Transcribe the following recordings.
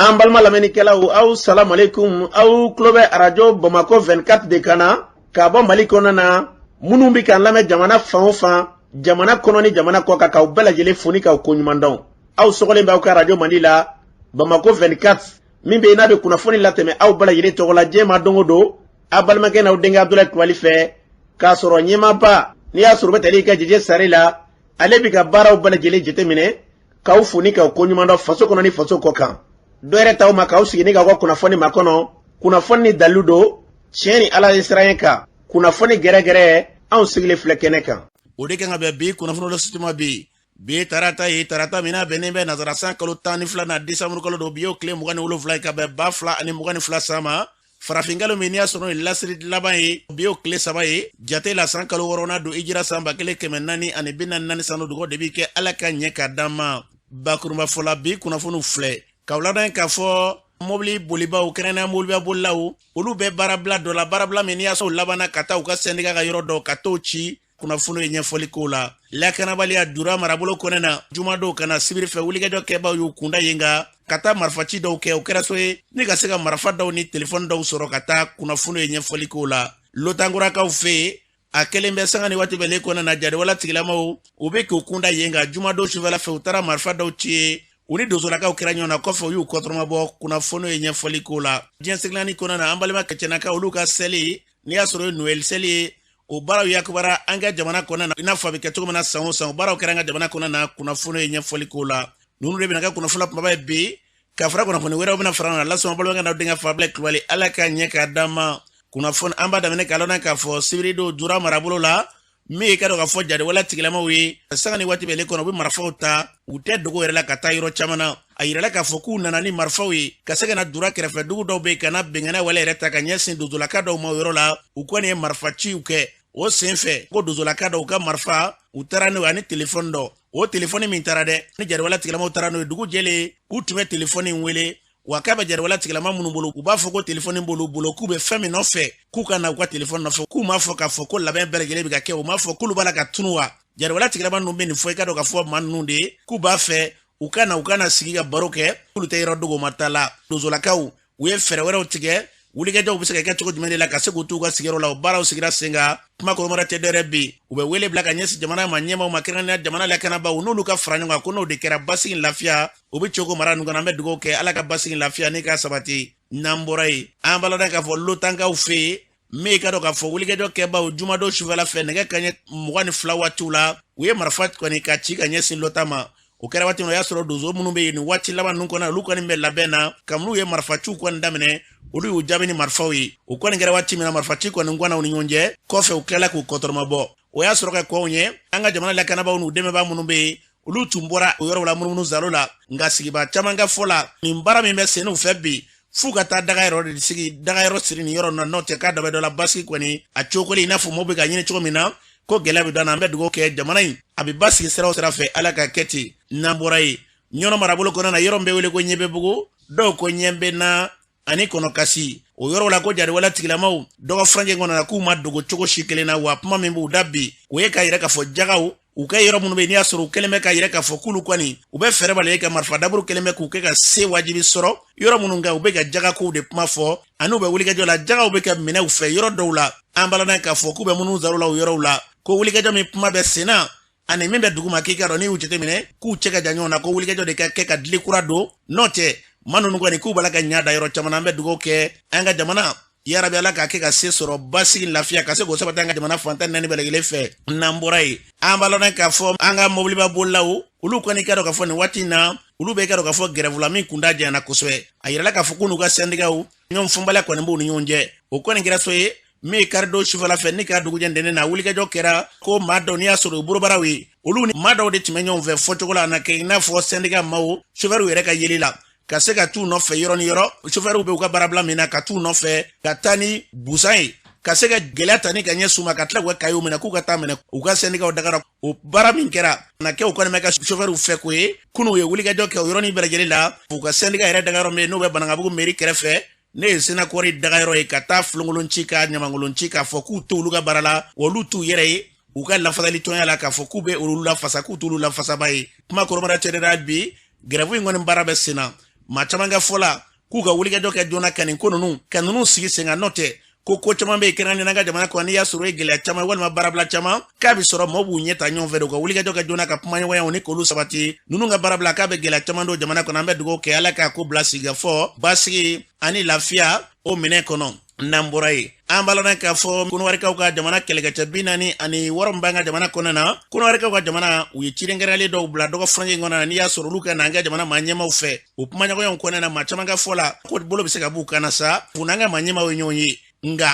An balima lamɛnnikɛlaw, aw salamaleykum. Aw tulo bɛ arajo Bamakɔ 24 de kan na k'a bɔ Mali kɔnɔna na. Minnu bɛ k'an lamɛn jamana fan o fan, jamana kɔnɔ ni jamana kɔ kan, k'aw bɛɛ lajɛlen fo ni k'aw koɲuman dɔn. Aw sɔgɔlen bɛ aw ka arajo mandi la, Bamakɔ 24, min bɛ yen n'a bɛ kunnafoni latɛmɛ aw bɛɛ lajɛlen tɔgɔ la diɲɛ ma don o don, aw balimakɛ n'aw denkɛ Abudulayi Kulubali fɛ, k'a sɔrɔ ɲɛmaaba n'i y'a sɔrɔ u bɛ tali kɛ Jeje Sare la, ale bɛ ka baaraw bɛɛ lajɛlen jateminɛ, k'aw fo ni k'aw koɲuman dɔn faso kɔnɔ ni faso kɔ kan. Dɔ yɛrɛ t'aw ma k'aw sigi ni k'aw ka kunnafoni makɔnɔ, kunnafoni ni dalilu don, tiɲɛ ni Ala ye siran kan, kunnafoni gɛrɛgɛrɛ, anw sigilen filɛ kɛnɛ kan. O de kan ka bɛn bi kunnafoni lasituma bi. Bi tarata ye tarata min n'a bɛnnen bɛ nazara san kalo 12 na, desanburu kalo don. Bi y'o tile 27 ye ka bɛn 2022 san ma. Farafinkalo min n'i y'a sɔrɔ ye lasiri laban ye, bi y'o tile 3 ye jate la, san kalo wɔɔrɔnan don, ijira san 1444 san don. Dugawu de bi kɛ Ala ka ɲɛ ka d'an ma. Bakurunba fɔ la, bi kunnafoniw filɛ k'aw ladɔn k'a fɔ mobili bolibaw, kɛrɛnkɛrɛnnenya mobiliba bolilaw, olu bɛ baarabila dɔ la, baarabila min n'i y'a sɔrɔ labanna ka taa u ka sɛndika ka yɔrɔ dɔ ka t'o ci. Kunnafoni ye ɲɛfɔli k'o la. Lakanabaliya Dura marabolo kɔnɛ na, jumadon ka na sibiri fɛ, wulikajɔ kɛbaw y'u kunda yen kan ka taa marifaci dɔw kɛ. O kɛra so ye ni ka se ka marifa dɔw ni telefɔni dɔw sɔrɔ ka taa. Kunnafoni ye ɲɛfɔli k'o la. Lotankurakaw fɛ yen, a kɛlen bɛ sanga ni waati bɛɛ kɔnɔ na, jariwala tigilamaw u bɛ k'u kunda yen kan. Jumadon sufɛla fɛ, u taara marifa dɔw ci yen, u ni donsolakaw kɛra ɲɔgɔn na. Kɔfɛ, u y'u kɔtɔrɔmabɔ. Kunnafoni ye ɲɛfɔli k'o la. Diɲɛ seginnani kɔnɔ na, an balima kɛcɛnakaw, olu ka seli n'i y'a sɔrɔ ye Noël seli ye, o baaraw yakubara an ka jamana kɔnɔ na, i n'a fɔ a bɛ kɛ cogo min na san o san. O baaraw kɛra an ka jamana kɔnɔ na. Kunnafoni ye ɲɛfɔli k'o la. Ninnu de bɛna kɛ kunnafoni kumaba ye bi, ka fara kunnafoni wɛrɛw bɛna fara na lasɔn. Balimakɛ n'aw denkɛ Fabila Kulubali, Ala ka ɲɛ k'a d'an ma. Kunnafoni an b'a daminɛ k'a lɔn k'a fɔ sibiridon, Dura marabolo la, min ye ka dɔn k'a fɔ jariwala tigilamaw ye, sanga ni waati bɛɛ kɔnɔ, u bɛ marifaw ta, u tɛ dogo yɛrɛ la ka taa yɔrɔ caman na. A yirala k'a fɔ k'u nana ni marifaw ye ka se ka na Dura kɛrɛfɛ dugu dɔw bɛ yen, ka na bɛnkanna wale yɛrɛ ta ka ɲɛsin donsolaka dɔw ma o yɔrɔ la. U kɔni ye marifaciw kɛ o sen fɛ, ko donsolaka dɔw ka marifa u taara n'o ye ani telefɔni dɔ. O telefɔni min taara dɛ, ni jariwala tigilamaw taara n'o ye, dugu jɛlen k'u tun bɛ telefɔni in wele wa k'a bɛ jariwala tigilama minnu bolo, u b'a fɔ ko telefɔni b'olu bolo, k'u bɛ fɛn min nɔfɛ, k'u ka na u ka telefɔni nɔfɛ. K'u m'a fɔ k'a fɔ ko labɛn bɛɛ lajɛlen bɛ ka kɛ, u m'a fɔ k'olu b'a la ka tunu wa. Jariwala tigilama ninnu bɛ nin fɔ, i ka dɔn k'a fɔ maa ninnu de ye k'u b'a fɛ u ka na, u ka na sigi ka baro kɛ, k'olu tɛ yɔrɔ dogo ma ta la. Donsolakaw, u ye fɛɛrɛ wɛrɛw tigɛ, wulikajɔw bɛ se ka kɛ cogo jumɛn de la ka se k'u t'u ka sigiyɔrɔ la. O baaraw sigira sen kan. Kuma kɔrɔmara tɛ dɔwɛrɛ bi, u bɛ wele bila ka ɲɛsin jamana ma ɲɛmaaw ma, kɛrɛnkɛrɛnnenya jamana lakanabaaw, n'olu ka fara ɲɔgɔn kan, ko n'o de kɛra, basigi lafiya o bɛ cogo mara ninnu kɔnɔ. An bɛ dugawu kɛ Ala ka basigi lafiya n'i ka sabati. N'an bɔra yen, an b'a ladɔn k'a fɔ Lotankaw fɛ yen, min ka dɔn k'a fɔ wulikajɔ kɛbaw, jumadon sufɛla fɛ, nɛgɛ kanɲɛ 22 waatiw la, u ye marifa kɔni ka ci ka ɲɛsin Lota ma. O kɛra waati min o y'a sɔrɔ donso minnu bɛ yen nin waati laban ninnu kɔnɔ, olu kɔni bɛ labɛn na. Kabini u ye marifaciw kɔni daminɛ, olu y'u jaabi ni marifaw ye. O kɔni kɛra waati min na, marifaci kɔni ganna u ni ɲɔgɔn cɛ. Kɔfɛ, u tilala k'u kɔtɔrɔmabɔ. O y'a sɔrɔ ka kɔnw ye, an ka jamana lakanabaaw n'u dɛmɛbaa minnu bɛ yen, olu tun bɔra o yɔrɔw la munumunu zalo la. Nka sigibaa caman ka fɔ la, nin baara min bɛ sen u fɛ bi, f'u ka taa daga yɔrɔ de sigi, daga yɔrɔ siri nin yɔrɔ na, n'o tɛ k'a dɔ bɛ dɔ la. Basigi kɔni a cokoli, i n'a fɔ mɔgɔw bɛ ka ɲini cogo min na, ko gɛlɛya bɛ don an na. An bɛ dugawu kɛ jamana in a bɛ basigi sira o sira fɛ, Ala ka kɛ ten. N'an bɔra yen, Ɲɔnɔ marabolo kɔnɔ na, yɔrɔ min bɛ wele ko Ɲɛbɛbugu, dɔw ko Ɲɛbɛna ani Kɔnɔkasi, o yɔrɔ la ko jariwala tigilamaw dɔgɔ furancɛ kɔnɔ na, k'u ma dogo cogo si kelen na. Wa kuma min b'u da bi, o ye k'a yira k'a fɔ jagaw u ka yɔrɔ minnu bɛ yen, n'i y'a sɔrɔ u kɛlen bɛ k'a yira k'a fɔ k'olu kɔni u bɛ fɛɛrɛ bali ka marifa daburu kɛlen bɛ k'u kɛ ka se wajibi sɔrɔ yɔrɔ minnu kan, u bɛ ka jagakow de kuma fɔ ani u bɛ wulikajɔ la, jagaw bɛ ka minɛ u fɛ yɔrɔ dɔw la. An balana k'a fɔ k'u bɛ minnu zaro la o yɔrɔw la, ko wulikajɔ min kuma bɛ sen na ani min bɛ dugu ma, k'i ka dɔn n'i y'u jateminɛ k'u cɛ ka jan ɲɔgɔn na, ko wulikajɔ de ka kɛ ka dili kura don, n'o tɛ maa ninnu kɔni k'u b'a la ka ɲa da yɔrɔ caman na. An bɛ dugawu kɛ an ka jamana, yarabi Ala k'a kɛ ka se sɔrɔ, basigi lafiya ka se k'o sabati an ka jamana fan 14 bɛɛ lajɛlen fɛ. N'an bɔra yen, an b'a lɔn k'a fɔ an ka mobiliba bolilaw, olu kɔni ka dɔn k'a fɔ nin waati in na, olu bɛ ka dɔn k'a fɔ gɛrɛfu la min kunda janyana kosɛbɛ. A yirala k'a fɔ k'u n'u ka sɛndikaw ɲɔgɔn fɔnbaliya kɔni b'u ni ɲɔgɔn cɛ. O kɔni kɛra so ye min ye karidon sufɛla fɛ ni ka dugujɛ ntɛnɛn na, wulikajɔ kɛra ko maa dɔw n'i y'a sɔrɔ u bolobaraw ye, olu ni maa dɔw de tun bɛ ɲɔgɔn fɛ fɔcogo la, a na kɛ i n'a fɔ sɛndika maaw, sofɛriw yɛrɛ ka yeli la, ka se ka t'u nɔfɛ yɔrɔ ni yɔrɔ, sofɛriw bɛ u ka baarabila min na, ka t'u nɔfɛ ka taa ni busan ye, ka se ka gɛlɛya ta ni ka ɲɛsin u ma, ka tila k'u ka kayew minɛ, k'u ka taa minɛ u ka sɛndikaw dagara. O baara min kɛra na kɛ, u kɔni bɛ ka sofɛriw fɛ ko ye. Kunun, u ye wulikajɔ kɛ o yɔrɔnin bɛɛ lajɛlen la, u ka sɛndika yɛrɛ dagayɔrɔ min n'o bɛ Banankabugu mairie kɛrɛfɛ, ne ye senakɔri dagayɔrɔ ye, ka taa filenkolon ci ka ɲamankolon ci, k'a fɔ k'u t'olu ka baara la, wa olu t'u yɛrɛ ye u ka lafasali tɔnya la, k'a fɔ k'u bɛ olu lafasa, k'u t'olu lafasaba ye. Kuma kɔrɔmara cɛdɛra bi, gɛrɛfu in kɔni baara bɛ sen na. Maa caman ka fɔ la k'u ka wulikajɔ kɛ joona ka nin ko ninnu ka ninnu sigi sen kan, n'o tɛ ko ko caman bɛ yen, kɛrɛnkɛrɛnnenya an ka jamana kɔnɔ, n'i y'a sɔrɔ o ye gɛlɛya caman ye walima baarabila caman k'a bɛ sɔrɔ, maaw b'u ɲɛ ta ɲɔgɔn fɛ de. U ka wulikajɔ kɛ joona ka kumaɲɔgɔnyaw ni k'olu sabati. Ninnu ka baarabila k'a bɛ gɛlɛya caman don jamana kɔnɔ. An bɛ dugawu kɛ, Ala k'a ko bila sigikafɔ, basigi ani lafiya o minɛ kɔnɔ. N'an bɔra yen, an b'a lɔn k'a fɔ Kɔnɔwarikaw ka jamana kɛlɛkɛcɛ 46 min b'an ka jamana kɔnɔ na, Kɔnɔwarikaw ka jamana, u ye ciden kɛrɛnkɛrɛnlen dɔw bila dɔgɔ furancɛ in kɔnɔ na, n'i y'a sɔrɔ olu ka na an ka jamana maa ɲɛmaaw fɛ. O kumaɲɔgɔnyaw kɔnɔna na, maa caman ka fɔ la ko bolo bɛ se ka b'u kan na sa, u n'an ka maa ɲɛmaaw ye ɲɔgɔn ye. Nka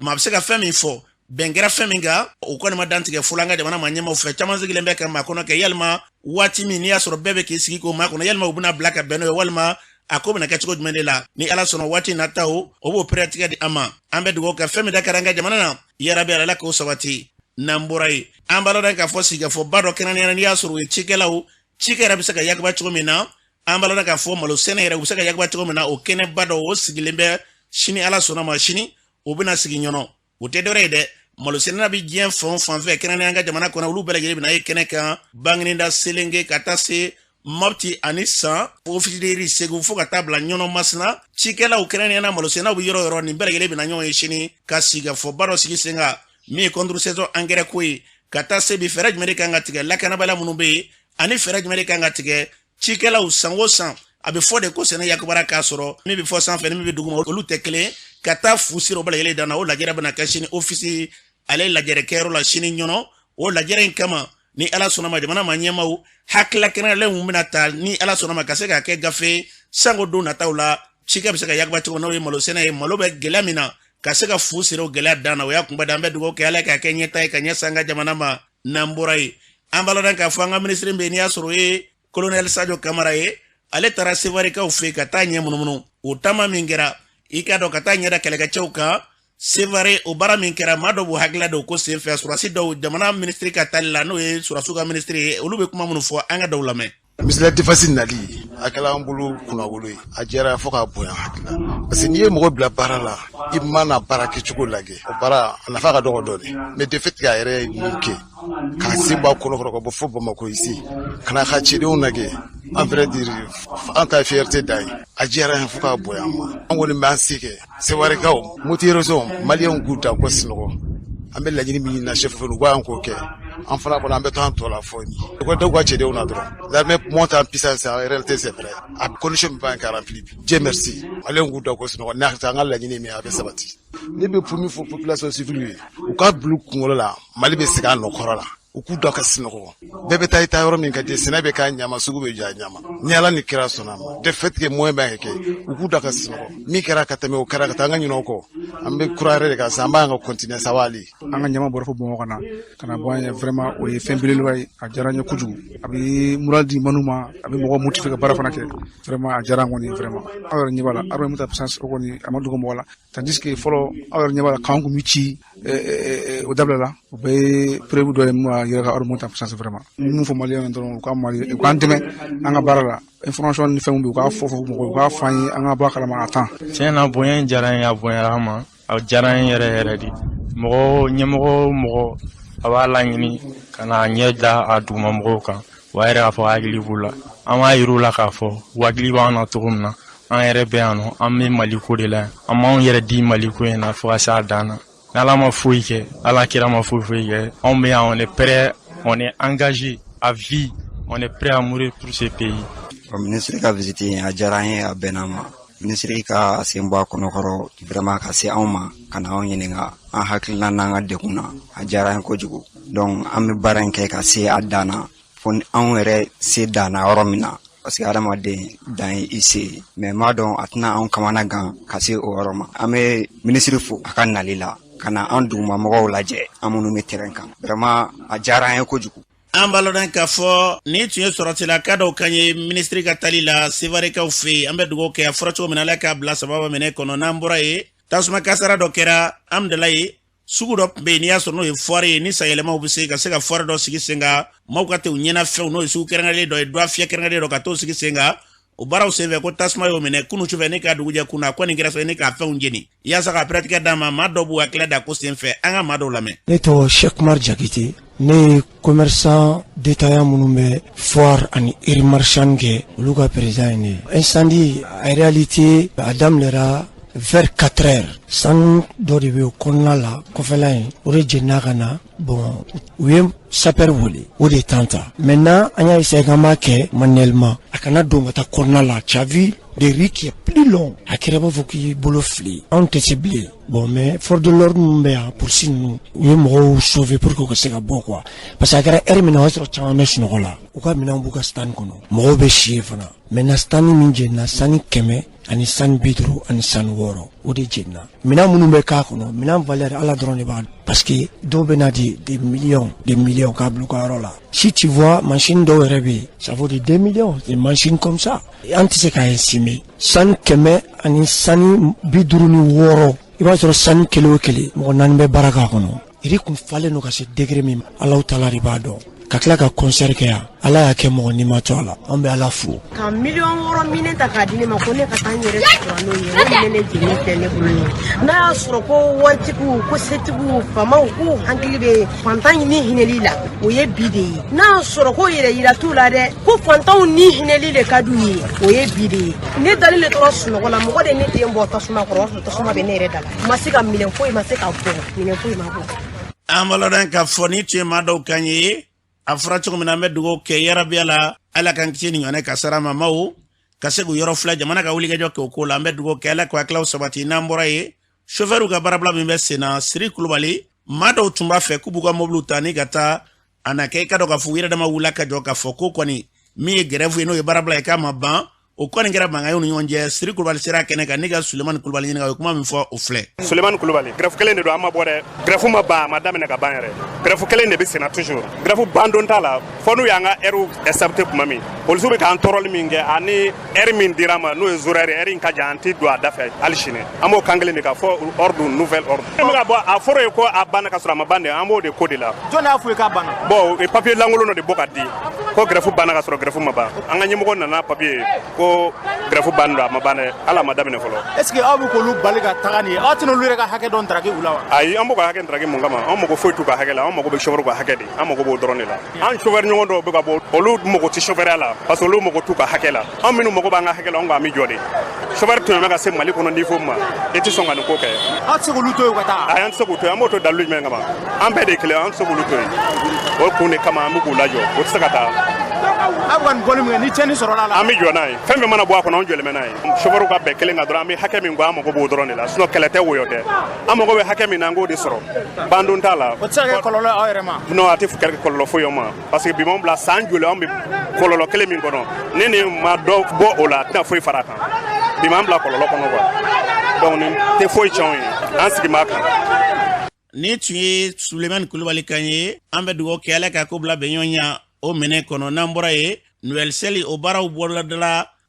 maa bɛ se ka fɛn min fɔ, bɛn kɛra fɛn min kan, o kɔni ma dantigɛ fɔlɔ an ka jamana maa ɲɛmaaw fɛ. Caman sigilen bɛ ka makɔnɔ kɛ, yalima waati min n'i y'a sɔrɔ bɛɛ bɛ k'i sigi k'o makɔnɔ, yalima u bɛna bila ka bɛn n'o ye, walima a ko bɛna kɛ cogo jumɛn de la? Ni Ala sɔnna, waati nataw o b'o pɛrɛtigɛ di an ma. An bɛ dugawu kɛ, fɛn min da kɛra an ka jamana na, yarabi Ala k'o sabati. N'an bɔra yen, an b'a lɔn k'a fɔ sigikafɔba dɔ kɛrɛnkɛrɛnnenya, n'i y'a sɔrɔ o ye cikɛlaw, cikɛ yɛrɛ bɛ se ka yakuba cogo min na, an b'a lɔn k'a fɔ malo sɛnɛ yɛrɛ u bɛ se ka yakuba cogo min na, o kɛnɛba dɔ o sigilen bɛ sini, Ala sɔnna ma, sini o bɛna sigi ɲɔnɔ. O tɛ dɔwɛrɛ ye dɛ, malo sɛnɛna bɛ diɲɛ fan o fan fɛ, kɛrɛnkɛrɛnnenya an ka jamana kɔnɔ, olu bɛɛ lajɛlen bɛna ye kɛnɛ kan, Banginida, Selenge, ka taa se Mopti ani San, Office de riz Segu, fo ka taa bila Ɲɔnɔ, Masina. Cikɛlaw, kɛrɛnkɛrɛnnenya na malosɛnɛnaw bɛ yɔrɔ o yɔrɔ, nin bɛɛ lajɛlen bɛna ɲɔgɔn ye sini ka sigikafɔba dɔ sigi sen kan, min ye contre saison engrais ko ye, ka taa se bi fɛɛrɛ jumɛn de kan ka tigɛ lakanabaliya minnu bɛ yen, ani fɛɛrɛ jumɛn de kan ka tigɛ cikɛlaw. San o san a bɛ fɔ de ko sɛnɛ yakubara, k'a sɔrɔ min bɛ fɔ sanfɛ ni min bɛ duguma, olu tɛ kelen, ka taa fu siri o bɛɛ lajɛlen dan na. O lajɛrɛ bɛna kɛ sini ofisi ale lajɛrɛ kɛyɔrɔ la sini ɲɔnɔ. O lajɛrɛ in kama, ni Ala sɔnna ma, jamana maa ɲɛmaaw hakilila kɛrɛnkɛrɛnlenw bɛna ta, ni Ala sɔnna ma, ka se k'a kɛ gafe sanko don nataw la, cikɛ bɛ se ka yakuba cogo, n'o ye malo sɛnɛ ye, malo bɛ gɛlɛya min na, ka se ka fu siri o gɛlɛya dan na. O y'a kunba da. An bɛ dugawu kɛ, Ala k'a kɛ ɲɛta ye ka ɲɛ san ka jamana ma. N'an bɔra yen, an b'a lɔn k'a fɔ an ka minisiri bɛ yen, n'i y'a sɔrɔ o ye Colonel Sadio Kamara ye, ale taara Sevarikaw fɛ ka taa ɲɛ munumunu. O taama min kɛra, i k'a dɔn, ka taa ɲɛda kɛlɛkɛcɛw kan Sevare, o baara min kɛra, maa dɔw b'u hakilila don ko senfɛ sɔrɔdasi dɔw, jamana minisiri ka tali la, n'o ye sɔrɔdasiw ka minisiri ye, olu bɛ kuma minnu fɔ, an ka dɔw lamɛn. Ministre de la Défense nali, a kɛla an bolo kunnawolo ye, a diyara fo k'a bonya hakili la, parce que n'i ye mɔgɔ bila baara la, i mana baara kɛcogo lajɛ, o baara a nafa ka dɔgɔ dɔɔni. Mais de fait que a yɛrɛ ye min kɛ, k'a sen bɔ a kɔnɔ kɔrɔ ka bɔ fo Bamakɔ ici, ka na ka cɛdenw lajɛ, en vrai dire, an ta fierté dan ye. A diyara an ye fo k'a bonya an ma. An kɔni b'an se kɛ. Sewarekaw, Moti région, Maliyɛnw k'u da ko sunɔgɔ. An bɛ laɲini min ɲini na chef fɛ, u b'an k'o kɛ. An fana kɔni, an bɛ to an tɔ la fɔ u ka da u ka cɛdenw na dɔrɔn. L'armée monte en puissance, en réalité, c'est vrai, a condition min b'an ka rempli bi, Dieu merci, Maliyɛnw k'u da ko sunɔgɔ n'a an ka laɲini min, a bɛ sabati. Ne bɛ min fɔ population civile ye, u ka bila u kunkolo la, Mali bɛ segin a nɔ kɔrɔ la. U k'u da ka sunɔgɔ, bɛɛ bɛ taa i ta yɔrɔ min ka di, sɛnɛ bɛ k'a ɲama, sugu bɛ jɔ a ɲama, ni Ala ni kira sɔnna a ma. De fait que moyen b'a kɛ, u k'u da ka sunɔgɔ. Min kɛra ka tɛmɛ, o kɛra ka taa, an ka ɲinɛ o kɔ. An bɛ kura yɛrɛ de kan sisan, an b'an ka continuer sabali. An ka ɲɛma bɔra fo Bamakɔ ka na bɔ an ye, vraiment, o ye fɛn belebeleba ye. A diyara an ye kojugu, a bɛ moral di manu ma, a bɛ mɔgɔw motiver ka baara fana kɛ. Vraiment, a diyara an kɔni, vraiment. Aw yɛrɛ ɲɛ b'a la, armée monte en puissance, o kɔni a ma dogo mɔgɔ la, tandis que fɔlɔ, aw yɛrɛ ɲɛ b'a la, k'an kun bɛ ci, o dabilala. O bɛɛ ye preuve dɔ ye mun b'a yira ka armée monte en puissance. Vraiment, mun fɔ Maliyɛnw dɔrɔn, u ka Mali, u k'an dɛmɛ an ka baara la. Information ni fɛnw bɛ yen, u k'a fɔ fɔ mɔgɔw ye, u k'a fɔ an ye, an ka bɔ a kalama a temps. Tiɲɛ na, bonya in diyara n ye, a bonyara an ma, a diyara n ye yɛrɛ yɛrɛ de. Mɔgɔ ɲɛmɔgɔ o mɔgɔ a b'a laɲini ka na ɲɛ da a dugumamɔgɔw kan, o b'a yɛrɛ k'a fɔ hakili b'u la. An b'a yir'u la k'a fɔ u hakili b'an na cogo min na. An yɛrɛ bɛ yan nɔ, an bɛ Maliko de la yan, an b'anw yɛrɛ di Maliko in na fo ka s'a dan na. N'Ala ma foyi kɛ, Ala kira ma foyi foyi kɛ, anw bɛ yan, on est prêt, on est engagé à vie, on est prêt à mourir pour ce pays. Minisiri ka visite in, a diyara an ye, a bɛnna ma. Minisiri ka sen bɔ a kɔnɔkɔrɔ vraiment ka se anw ma, ka na anw ɲininka an hakilina n'an ka degun na, a diyara an ye kojugu. Donc an bɛ baara in kɛ ka se a dan na, fo ni anw yɛrɛ se danna yɔrɔ min na, parce que hadamaden dan ye i se ye. Mais m'a dɔn a tɛna anw kamana gan ka se o yɔrɔ ma. An bɛ minisiri fo a ka nali la ka na an dugumamɔgɔw lajɛ, an minnu bɛ terrain kan. Vraiment, a diyara an ye kojugu. An b'a lɔn k'a fɔ nin tun ye sɔrɔtilaka dɔw kan ye minisiri ka tali la Sevarekaw fɛ yen. An bɛ dugawu kɛ, a fɔra cogo min na, Ala k'a bila sababa minɛ kɔnɔ. N'an bɔra yen, tasuma kasara dɔ kɛra Amudalayi, sugu dɔ tun bɛ yen, n'i y'a sɔrɔ n'o ye foire ye, ni sanyɛlɛmaw bɛ se ka se ka foire dɔ sigi sen kan, maaw ka t'u ɲɛnafɛnw, n'o ye sugu kɛrɛnkɛrɛnlen dɔ ye, dɔ fiyɛ kɛrɛnkɛrɛnlen dɔ ka t'o sigi sen kan. O baaraw senfɛ ko tasuma y'o minɛ kunu sufɛ ne ka dugujɛ kunna. A kɔni kɛra sɔrɔ ne k'a fɛnw jeni. Yaasa ka pɛrɛtigɛ d'a ma, maa dɔw b'u hakilila da ko senfɛ, an ka maa dɔw lamɛn. Ne tɔgɔ Cheikh Kumar Jakite. Ne ye commerçant détaillant minnu bɛ foire ani rue marchande kɛ, olu ka président ye ne ye. Incendie, en réalité, a daminɛra vers 4 heures. Sanu dɔ de bɛ o kɔnɔna la, kɔfɛla in, o de jenina ka na. Bon, u ye sapeur wele, o de ye temps ta. Maintenant, an y'a essayé k'an b'a kɛ manuellement, a kana don ka taa kɔnɔna la. Tu as vu des rues qui est plus long, a kɛra i b'a fɔ k'i bolo fili, anw tɛ se bilen. Bon, mais force de l'ordre minnu bɛ yan, polisi ninnu, u ye mɔgɔw sauver pour que u ka se ka bɔ quoi, parce que a kɛra heure min na, o y'a sɔrɔ caman bɛ sunɔgɔ la, u ka minɛnw b'u ka stand kɔnɔ, mɔgɔw bɛ si yen fana. Maintenant, stand min jenina, sani 100 ani sani 50 ani sani 6, o de jenina. Minɛn minnu bɛ k'a kɔnɔ, minɛn valeur, Ala dɔrɔn de b'a dɔn, parce que dɔw bɛ na di des millions, des millions k'a bila u ka yɔrɔ la. Si tu vois, machine dɔw yɛrɛ bɛ yen, ça vaut de 2 millions, des machines comme ça, an tɛ se k'a estimer. Sani 100 ani sani 56, i b'a sɔrɔ sani kelen o kelen, mɔgɔ naani bɛ baara k'a kɔnɔ. Yiri kun falen don ka se degré min ma, Alahu taala de b'a dɔn. Ka tila ka concert kɛ yan, Ala y'a kɛ mɔgɔ ni ma to a la, an bɛ Ala fo. Ka 6 miliyɔn minɛ ta k'a di ne ma ko ne ka taa n yɛrɛ sutura n'o ye, o minɛ ne jeni filɛ ne bolo ye. N'a y'a sɔrɔ ko waritigiw, ko setigiw, faamaw k'u hakili bɛ fantan ni hinɛli la, o ye bi de ye. N'a y'a sɔrɔ ko yɛrɛ yira t'u la dɛ, ko fantanw ni hinɛli de ka d'u ye, o ye bi de ye. Ne dalen de tora sunɔgɔ la, mɔgɔ de ne den bɔ tasuma kɔrɔ, o y'a sɔrɔ tasuma bɛ ne yɛrɛ da la. Ma se ka minɛn foyi ma se ka bɔ, minɛn foyi ma bɔ. An b'a k'a fɔ ni tun ye maa dɔw kan ye, a fɔra cogo min na, an bɛ dugawu kɛ yarabiya la, Ala k'an kisi nin ɲɔgɔnɛ kasara ma, maaw ka se k'u yɔrɔ filɛ, jamana ka wulikajɔ kɛ o ko la. An bɛ dugawu kɛ, Ala k'o hakililaw sabati. N'an bɔra yen, sofɛriw ka baarabila min bɛ sen na, Siri Kulubali, maa dɔw tun b'a fɛ k'u b'u ka mobiliw ta ni ka taa a na kɛ. I ka dɔn k'a fɔ u yɛrɛ dama wulila ka jɔ k'a fɔ ko kɔni min ye grève ye, n'o ye baarabila ye, k'a ma ban. O kɔni kɛra mankan ye u ni ɲɔgɔn cɛ. Siri Kulubali sera kɛnɛ kan ni ka Sulemani Kulubali ɲininka, o ye kuma min fɔ, o filɛ. Sulemani Kulubali, grève kelen de don, an ma bɔ dɛ. Grève ma ban, a ma daminɛ ka ban yɛrɛ. Grève kelen de bɛ senna toujours, grève ban don t'a la, fɔ n'u y'an ka heure accepté tuma min. Polisiw bɛ k'an tɔɔrɔli min kɛ, ani heure min dira an ma, n'o ye horaire, heure in ka jan, an tɛ don a da fɛ hali sini. An b'o kan kelen de kan fɔ ordre, nouvel ordre. Ne bɛ ka bɔ, a fɔra ye ko a banna ka sɔrɔ a ma ban de, an b'o de ko de la. Jɔn y'a f'u ye k'a banna? Bon, papier lankolon dɔ de bɔ ka di ko grève banna ka sɔrɔ grève ma ban. An ka ɲɛmɔgɔ nana papier ko grève ban don, a ma ban dɛ, hali a ma daminɛ fɔlɔ. Est ce que aw bɛ k'olu bali ka taga nin ye, aw tɛna olu yɛrɛ ka hakɛ dɔn daraki u la wa? Ayi, an b'o ka hakɛ daraki mun kama? An mago foyi t'u ka hakɛ la, an mago bɛ chauffeur ka hakɛ de, an mago b'o dɔrɔn de la. An chauffeur ɲɔgɔn dɔw bɛ ka bɔ, olu mago tɛ chauffeur la, parce que olu mago t'u ka hakɛ la. An minnu mago b'an ka hakɛ la, an ko an bɛ jɔ de. Chauffeur tun bɛ ka se Mali kɔnɔ niveau ma, i tɛ sɔn ka nin ko kɛ. Aw tɛ se k'olu to yen ka taa? Ayi, an tɛ se k'u to yen. An b'o to dalilu jumɛn kama? An bɛɛ de ye kelen, an tɛ se k'olu to yen. O kun de kama an bɛ k'u lajɔ, o tɛ se ka taa. Aw bɛ ka nin bɔli min kɛ, ni tiɲɛni sɔrɔla a la? An bɛ jɔ n'a ye, fɛn fɛn mana bɔ a kɔnɔ, an jɔlen bɛ n'a ye. Chauffeur ka bɛn kelen kan dɔrɔn, an bɛ hakɛ min kɔ, an mago b'o dɔrɔn de la. Sinon kɛlɛ tɛ, woyɔ tɛ, an mago bɛ hakɛ min na, an k'o de sɔrɔ, bandon t'a la. O tɛ se ka kɛ kɔlɔlɔ ye aw yɛrɛ ma? Non, a tɛ kɛ kɔlɔlɔ foyi ye ma, parce que bi m'anw bila san joli, an bɛ kɔlɔlɔ kelen min kɔnɔ, ne ni ma dɔ bɔ o la, a tɛna foyi fara a kan. Bi m'an bila kɔlɔlɔ kɔnɔ quoi, donc nin tɛ foyi tiɲɛ anw ye, an sigi b'a kan. Ni tun ye Sulemani Kulubali kan ye. An bɛ dugawu kɛ, Ala ka ko bila bɛn ɲɔgɔn ɲa o minɛ kɔnɔ. N'an bɔra yen, Noël seli, o baaraw bɔla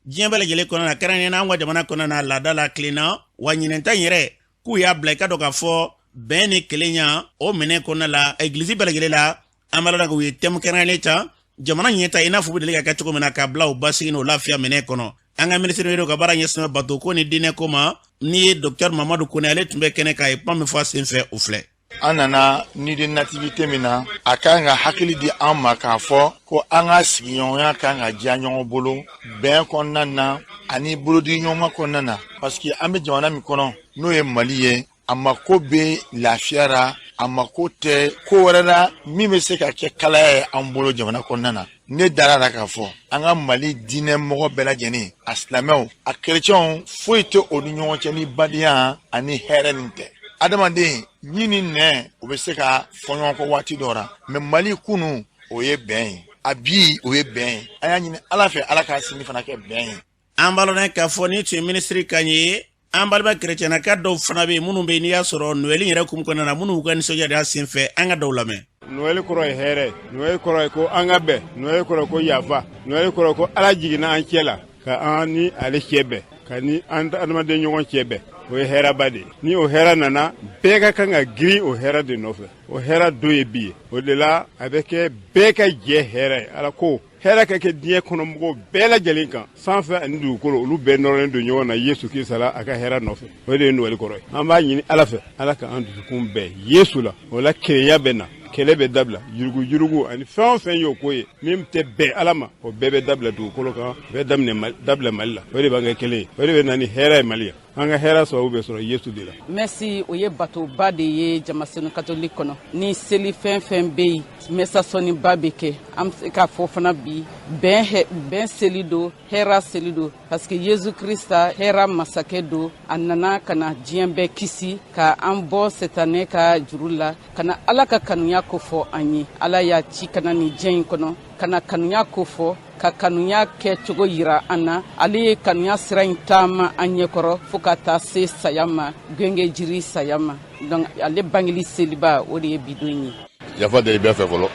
diɲɛ bɛɛ lajɛlen kɔnɔ na, kɛrɛnkɛrɛnnenya an ka jamana kɔnɔ na, laada la tilenna wa. Ɲinɛnta in yɛrɛ, k'u y'a bila, i ka dɔn k'a fɔ bɛn ni kelenya o minɛ kɔnɔna la, egilizi bɛɛ lajɛlen la, an b'a la u ye thème kɛrɛnkɛrɛnnen ta, jamana ɲɛta, i n'a fɔ u bɛ deli ka kɛ cogo min na, k'a bila o basigi n'o lafiya minɛ kɔnɔ. An ka minisiri ka baara ɲɛsin bato ko ni diinɛ ko ma, n'i ye docteur Mamadu Kone, ale tun bɛ kɛnɛ kan, a ye kuma min fɔ a sen fɛ, o filɛ. An nana nuit de nativité min na, a kan ka hakili di an ma k'a fɔ ko an ka sigiɲɔgɔnya kan ka diya ɲɔgɔn bolo bɛn kɔnɔna na ani bolodiɲɔgɔnma kɔnɔna na, parce que an bɛ jamana min kɔnɔ, n'o ye Mali ye, a mako bɛ lafiya la, a mako tɛ ko wɛrɛ la min bɛ se ka kɛ kalaya ye an bolo jamana kɔnɔna na. Ne dara la k'a fɔ an ka Mali diinɛ mɔgɔ bɛɛ lajɛlen, a silamɛw, a kerecɛnw, foyi tɛ o ni ɲɔgɔn cɛ ni badenya ani hɛrɛ nin tɛ. Adamaden ɲi ni nɛ, o bɛ se ka fɔ ɲɔgɔn kɔ waati dɔ la, mɛ Mali kunu, o ye bɛn ye, a bi, o ye bɛn ye. An y'a ɲini Ala fɛ, Ala k'a sini fana kɛ bɛn ye. An b'a lɔn k'a fɔ ni tun ye minisiri kan ye. An balima kerecɛnaka dɔw fana bɛ yen, minnu bɛ yen, n'i y'a sɔrɔ Noɛli yɛrɛ kun kɔnɔna na, minnu b'u ka nisɔndiya de sen fɛ, an ka dɔw lamɛn. Noɛli kɔrɔ ye hɛrɛ, Noɛli kɔrɔ ye ko an ka bɛn, Noɛli kɔrɔ ye ko yafa, Noɛli kɔrɔ ye ko Ala jiginna an cɛ la ka an ni ale cɛ bɛn, ka ni an adamaden ɲɔgɔn cɛ bɛn. O ye hɛrɛba de ye. Ni o hɛrɛ nana, bɛɛ ka kan ka girin o hɛrɛ de nɔfɛ. O hɛrɛ don ye bi ye, o de la a bɛ kɛ bɛɛ ka jɛ hɛrɛ ye. Ala ko hɛrɛ ka kɛ diɲɛ kɔnɔ mɔgɔw bɛɛ lajɛlen kan, sanfɛ ani dugukolo, olu bɛɛ nɔrɔlen don ɲɔgɔn na Yesu Kirisa la, a ka hɛrɛ nɔfɛ. O de ye Noɛli kɔrɔ ye. An b'a ɲini Ala fɛ, Ala ka an dusukun bɛn Yesu la, o la kelenya bɛ na. Kɛlɛ bɛ dabila, yuruguyurugu ani fɛn o fɛn y'o ko ye min tɛ bɛn Ala ma, o bɛɛ bɛ dabila dugukolo kan, o bɛ daminɛ dabila Mali la. O de b'an kɛ kelen ye, o de bɛ na ni hɛrɛ ye Mali la. An ka hɛrɛ sababu bɛ sɔrɔ Yesu de la. Mɛsi o ye batoba de ye jamasenu katoliki kɔnɔ. Ni seli fɛn fɛn bɛ yen, mɛsa sɔnniba bɛ kɛ. An bɛ se k'a fɔ fana bi bɛn seli don, hɛra seli don, parce que Yesu Krista hɛra masakɛ don. A nana ka na diɲɛ bɛɛ kisi, ka an bɔ setanɛ ka juru la, ka na Ala ka kanuya kofɔ an ye. Ala y'a ci ka na nin diɲɛ in kɔnɔ, ka na kanuya kofɔ, ka kanuya kɛcogo yira an na. Ale ye kanuya sira in taama an ɲɛkɔrɔ fo ka taa se saya ma, genge jiri saya ma. Donc ale bangeli seliba, o de ye bi don ye. Yafa deli bɛɛ fɛ fɔlɔ.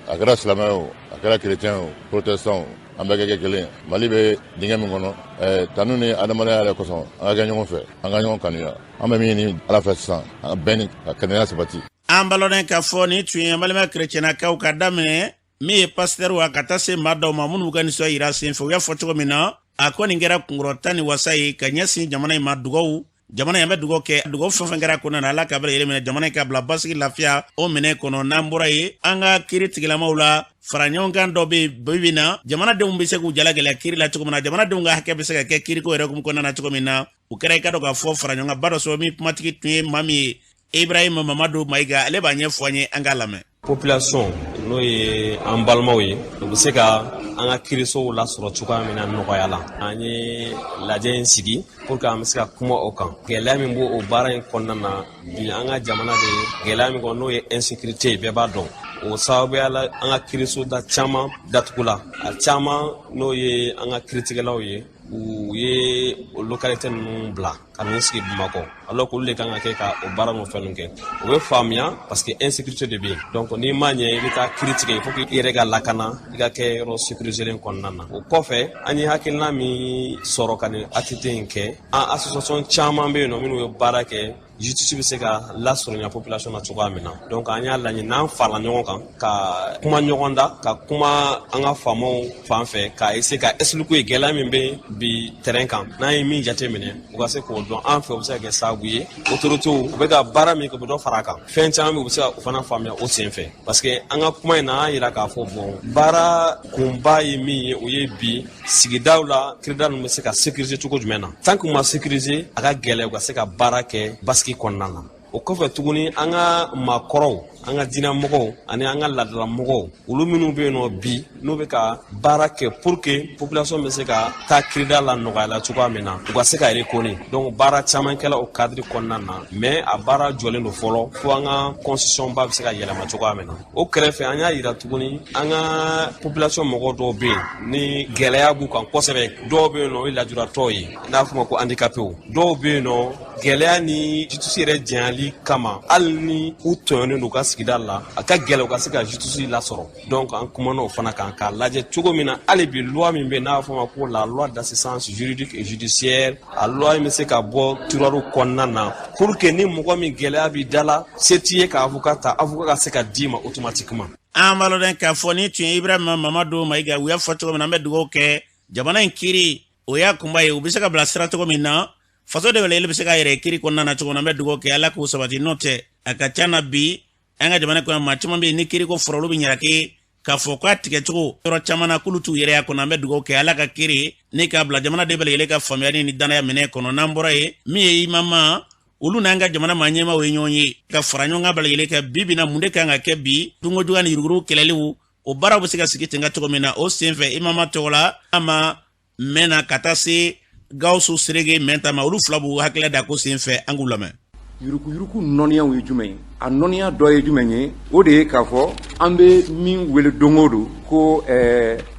A kɛra silamɛ o, a kɛra chrétien o, protestant o, an bɛɛ kɛ kelen. Mali bɛ dingɛ min kɔnɔ, tanu ni adamadenya yɛrɛ kosɔn, an ka kɛ ɲɔgɔn fɛ, an ka ɲɔgɔn kanuya. An bɛ min ɲini Ala fɛ sisan, an bɛn ni ka kɛnɛya sabati. An balɔnnen k'a fɔ nin tun ye an balima kerecɛnnakaw ka daminɛ min ye pasitɛriw a ka taa se maa dɔw ma minnu ka nisɔn yira senfɛ. U y'a fɔ cogo min na, a ko nin kɛra kunkɔrɔta ni wasa ye ka ɲɛsin jamana in ma. Dugawu jamana in, an bɛ dugawu kɛ, dugawu fɛn fɛn kɛra kɔnɔna na, Ala ka bɛɛ lajɛlen minɛ, jamana in ka bila basigi lafiya o minɛ kɔnɔ. N'an bɔra yen, an ka kiri tigilamaw la fara ɲɔgɔn kan dɔ bɛ yen bi bi na, jamanadenw bɛ se k'u jala gɛlɛya kiri la cogo min na, jamanadenw ka hakɛ bɛ se ka kɛ kiriko yɛrɛ hukumu kɔnɔna na cogo min na. O kɛra i ka dɔn k'a fɔ fara ɲɔgɔn kan ba dɔ sɔrɔ min kumatigi tun ye maa min ye, Ibrahima Mamadu Mayiga, ale b'a ɲɛfɔ an ye, an k'a lamɛn. Population, n'o ye an balimaw ye, u bɛ se ka an ka kirisow lasɔrɔ cogoya min na nɔgɔya la, an ye lajɛ in sigi pour que an bɛ se ka kuma o kan, gɛlɛya min b'o o baara in kɔnɔna na. Bi, an ka jamana bɛ gɛlɛya min kɔnɔ, n'o ye insécurité ye, bɛɛ b'a dɔn. O sababuya la, an ka kirisoda caman datugula. A caman, n'o ye an ka kiritigɛlaw ye, u ye o localité ninnu bila ka n'u sigi Bamakɔ, alors que olu de kan ka kɛ ka o baara ninnu fɛn ninnu kɛ. O bɛ faamuya parce que insécurité de bɛ yen. Donc n'i ma ɲɛ i bɛ taa kiri tigɛ, il faut que i yɛrɛ ka lakana, i ka kɛ yɔrɔ sécurisé kɔnɔna na. O kɔfɛ, an ye hakilina min sɔrɔ ka nin ATT in kɛ, an association caman bɛ yen nɔ minnu ye baara kɛ justice bɛ se ka lasurunya population na cogoya min na. Donc an y'a laɲini n'an farala ɲɔgɔn kan ka kuma ɲɔgɔn da, ka kuma an ka faamaw fan fɛ, ka essayer ka expliquer gɛlɛya min bɛ bi terrain kan. N'an ye min jate minɛ, u ka se k'o dɔn an fɛ, o bɛ se ka kɛ sababu ye autorités u bɛ ka baara min kɛ, u bɛ dɔ fara a kan. Fɛn caman bɛ, u bɛ se ka o fana faamuya o sen fɛ, parce que an ka kuma in na, an y'a yira k'a fɔ bon, baara kunba ye min ye, o ye bi sigidaw la kirida ninnu bɛ se ka sécuriser cogo jumɛn na. Tant que u ma sécuriser, a ka gɛlɛn u ka se ka baara kɛ basigi kɔnɔna na. O kɔfɛ tuguni, an ka maakɔrɔw, an ka diinɛmɔgɔw ani an ka laadalamɔgɔw, olu minnu bɛ yen nɔ bi, n'u bɛ ka baara kɛ pour que population bɛ se ka taa kirida la nɔgɔya la cogoya min na, u ka se ka reconnu. Donc baara caman kɛla o cadre kɔnɔna na, mais a baara jɔlen don fɔlɔ fo an ka constitution ba bɛ se ka yɛlɛma cogoya min na. O kɛrɛfɛ, an y'a yira tuguni, an ka population mɔgɔ dɔw bɛ yen ni gɛlɛya b'u kan kosɛbɛ. Dɔw bɛ yen nɔ, o ye lajuratɔw ye, n'a fɔ ma ko handicapéw. Dɔw bɛ yen nɔ, gɛlɛya ni justice yɛrɛ janyali kama, hali ni u tɔɲɔnen don u ka sigida la, a ka gɛlɛ u ka se ka justice lasɔrɔ. Donc an kumana o fana kan k'a lajɛ cogo min na hali bi loi min bɛ yen, n'a b'a fɔ ma ko la loi d'assistance juridique et judiciaire, a loi in bɛ se ka bɔ tiroir kɔnɔna na pour que ni mɔgɔ min gɛlɛya b'i da la, se t'i ye ka avocat ta, avocat ka se ka d'i ma automatiquement. An b'a lɔn k'a fɔ ni tun ye Ibrahima Mamadu Mayiga. U y'a fɔ cogo min na, an bɛ dugawu kɛ jamana in kiri, o y'a kunba ye, u bɛ se ka bila sira cogo min na, faso de wele bɛ se k'a yɛrɛ kiri kɔnɔna na cogo min na. An bɛ dugawu kɛ, Ala k'o sabati. N'o tɛ, a ka ca na bi an ka jamana kɔnɔ, maa caman bɛ yen ni kiriko fɔra, olu bɛ ɲaraki k'a fɔ k'a tigɛcogo yɔrɔ caman na, k'olu t'u yɛrɛ y'a kɔnɔ. An bɛ dugawu kɛ, Ala ka kiri ne k'a bila jamanaden bɛɛ lajɛlen ka faamuyali ni danaya minɛ kɔnɔ. N'an bɔra yen, min ye imama, olu n'an ka jamana maa ɲɛmaaw ye ɲɔgɔn ye ka fara ɲɔgɔn kan bɛɛ lajɛlen kɛ bi bi na, mun de kan ka kɛ bi dunkojuguya ni yuruguyurugu kɛlɛliw, o baaraw bɛ se ka sigi ten ka cogo min na. O senfɛ, imama tɔgɔ la a ma mɛnna ka taa se Gawusu Serege Mɛnta ma, olu fila b'u hakilila da ko senfɛ, an k'u lamɛn. Yuruguyurugu nɔniyaw ye jumɛn ye? A nɔniya dɔ ye jumɛn ye? O de ye k'a fɔ an bɛ min wele don o don ko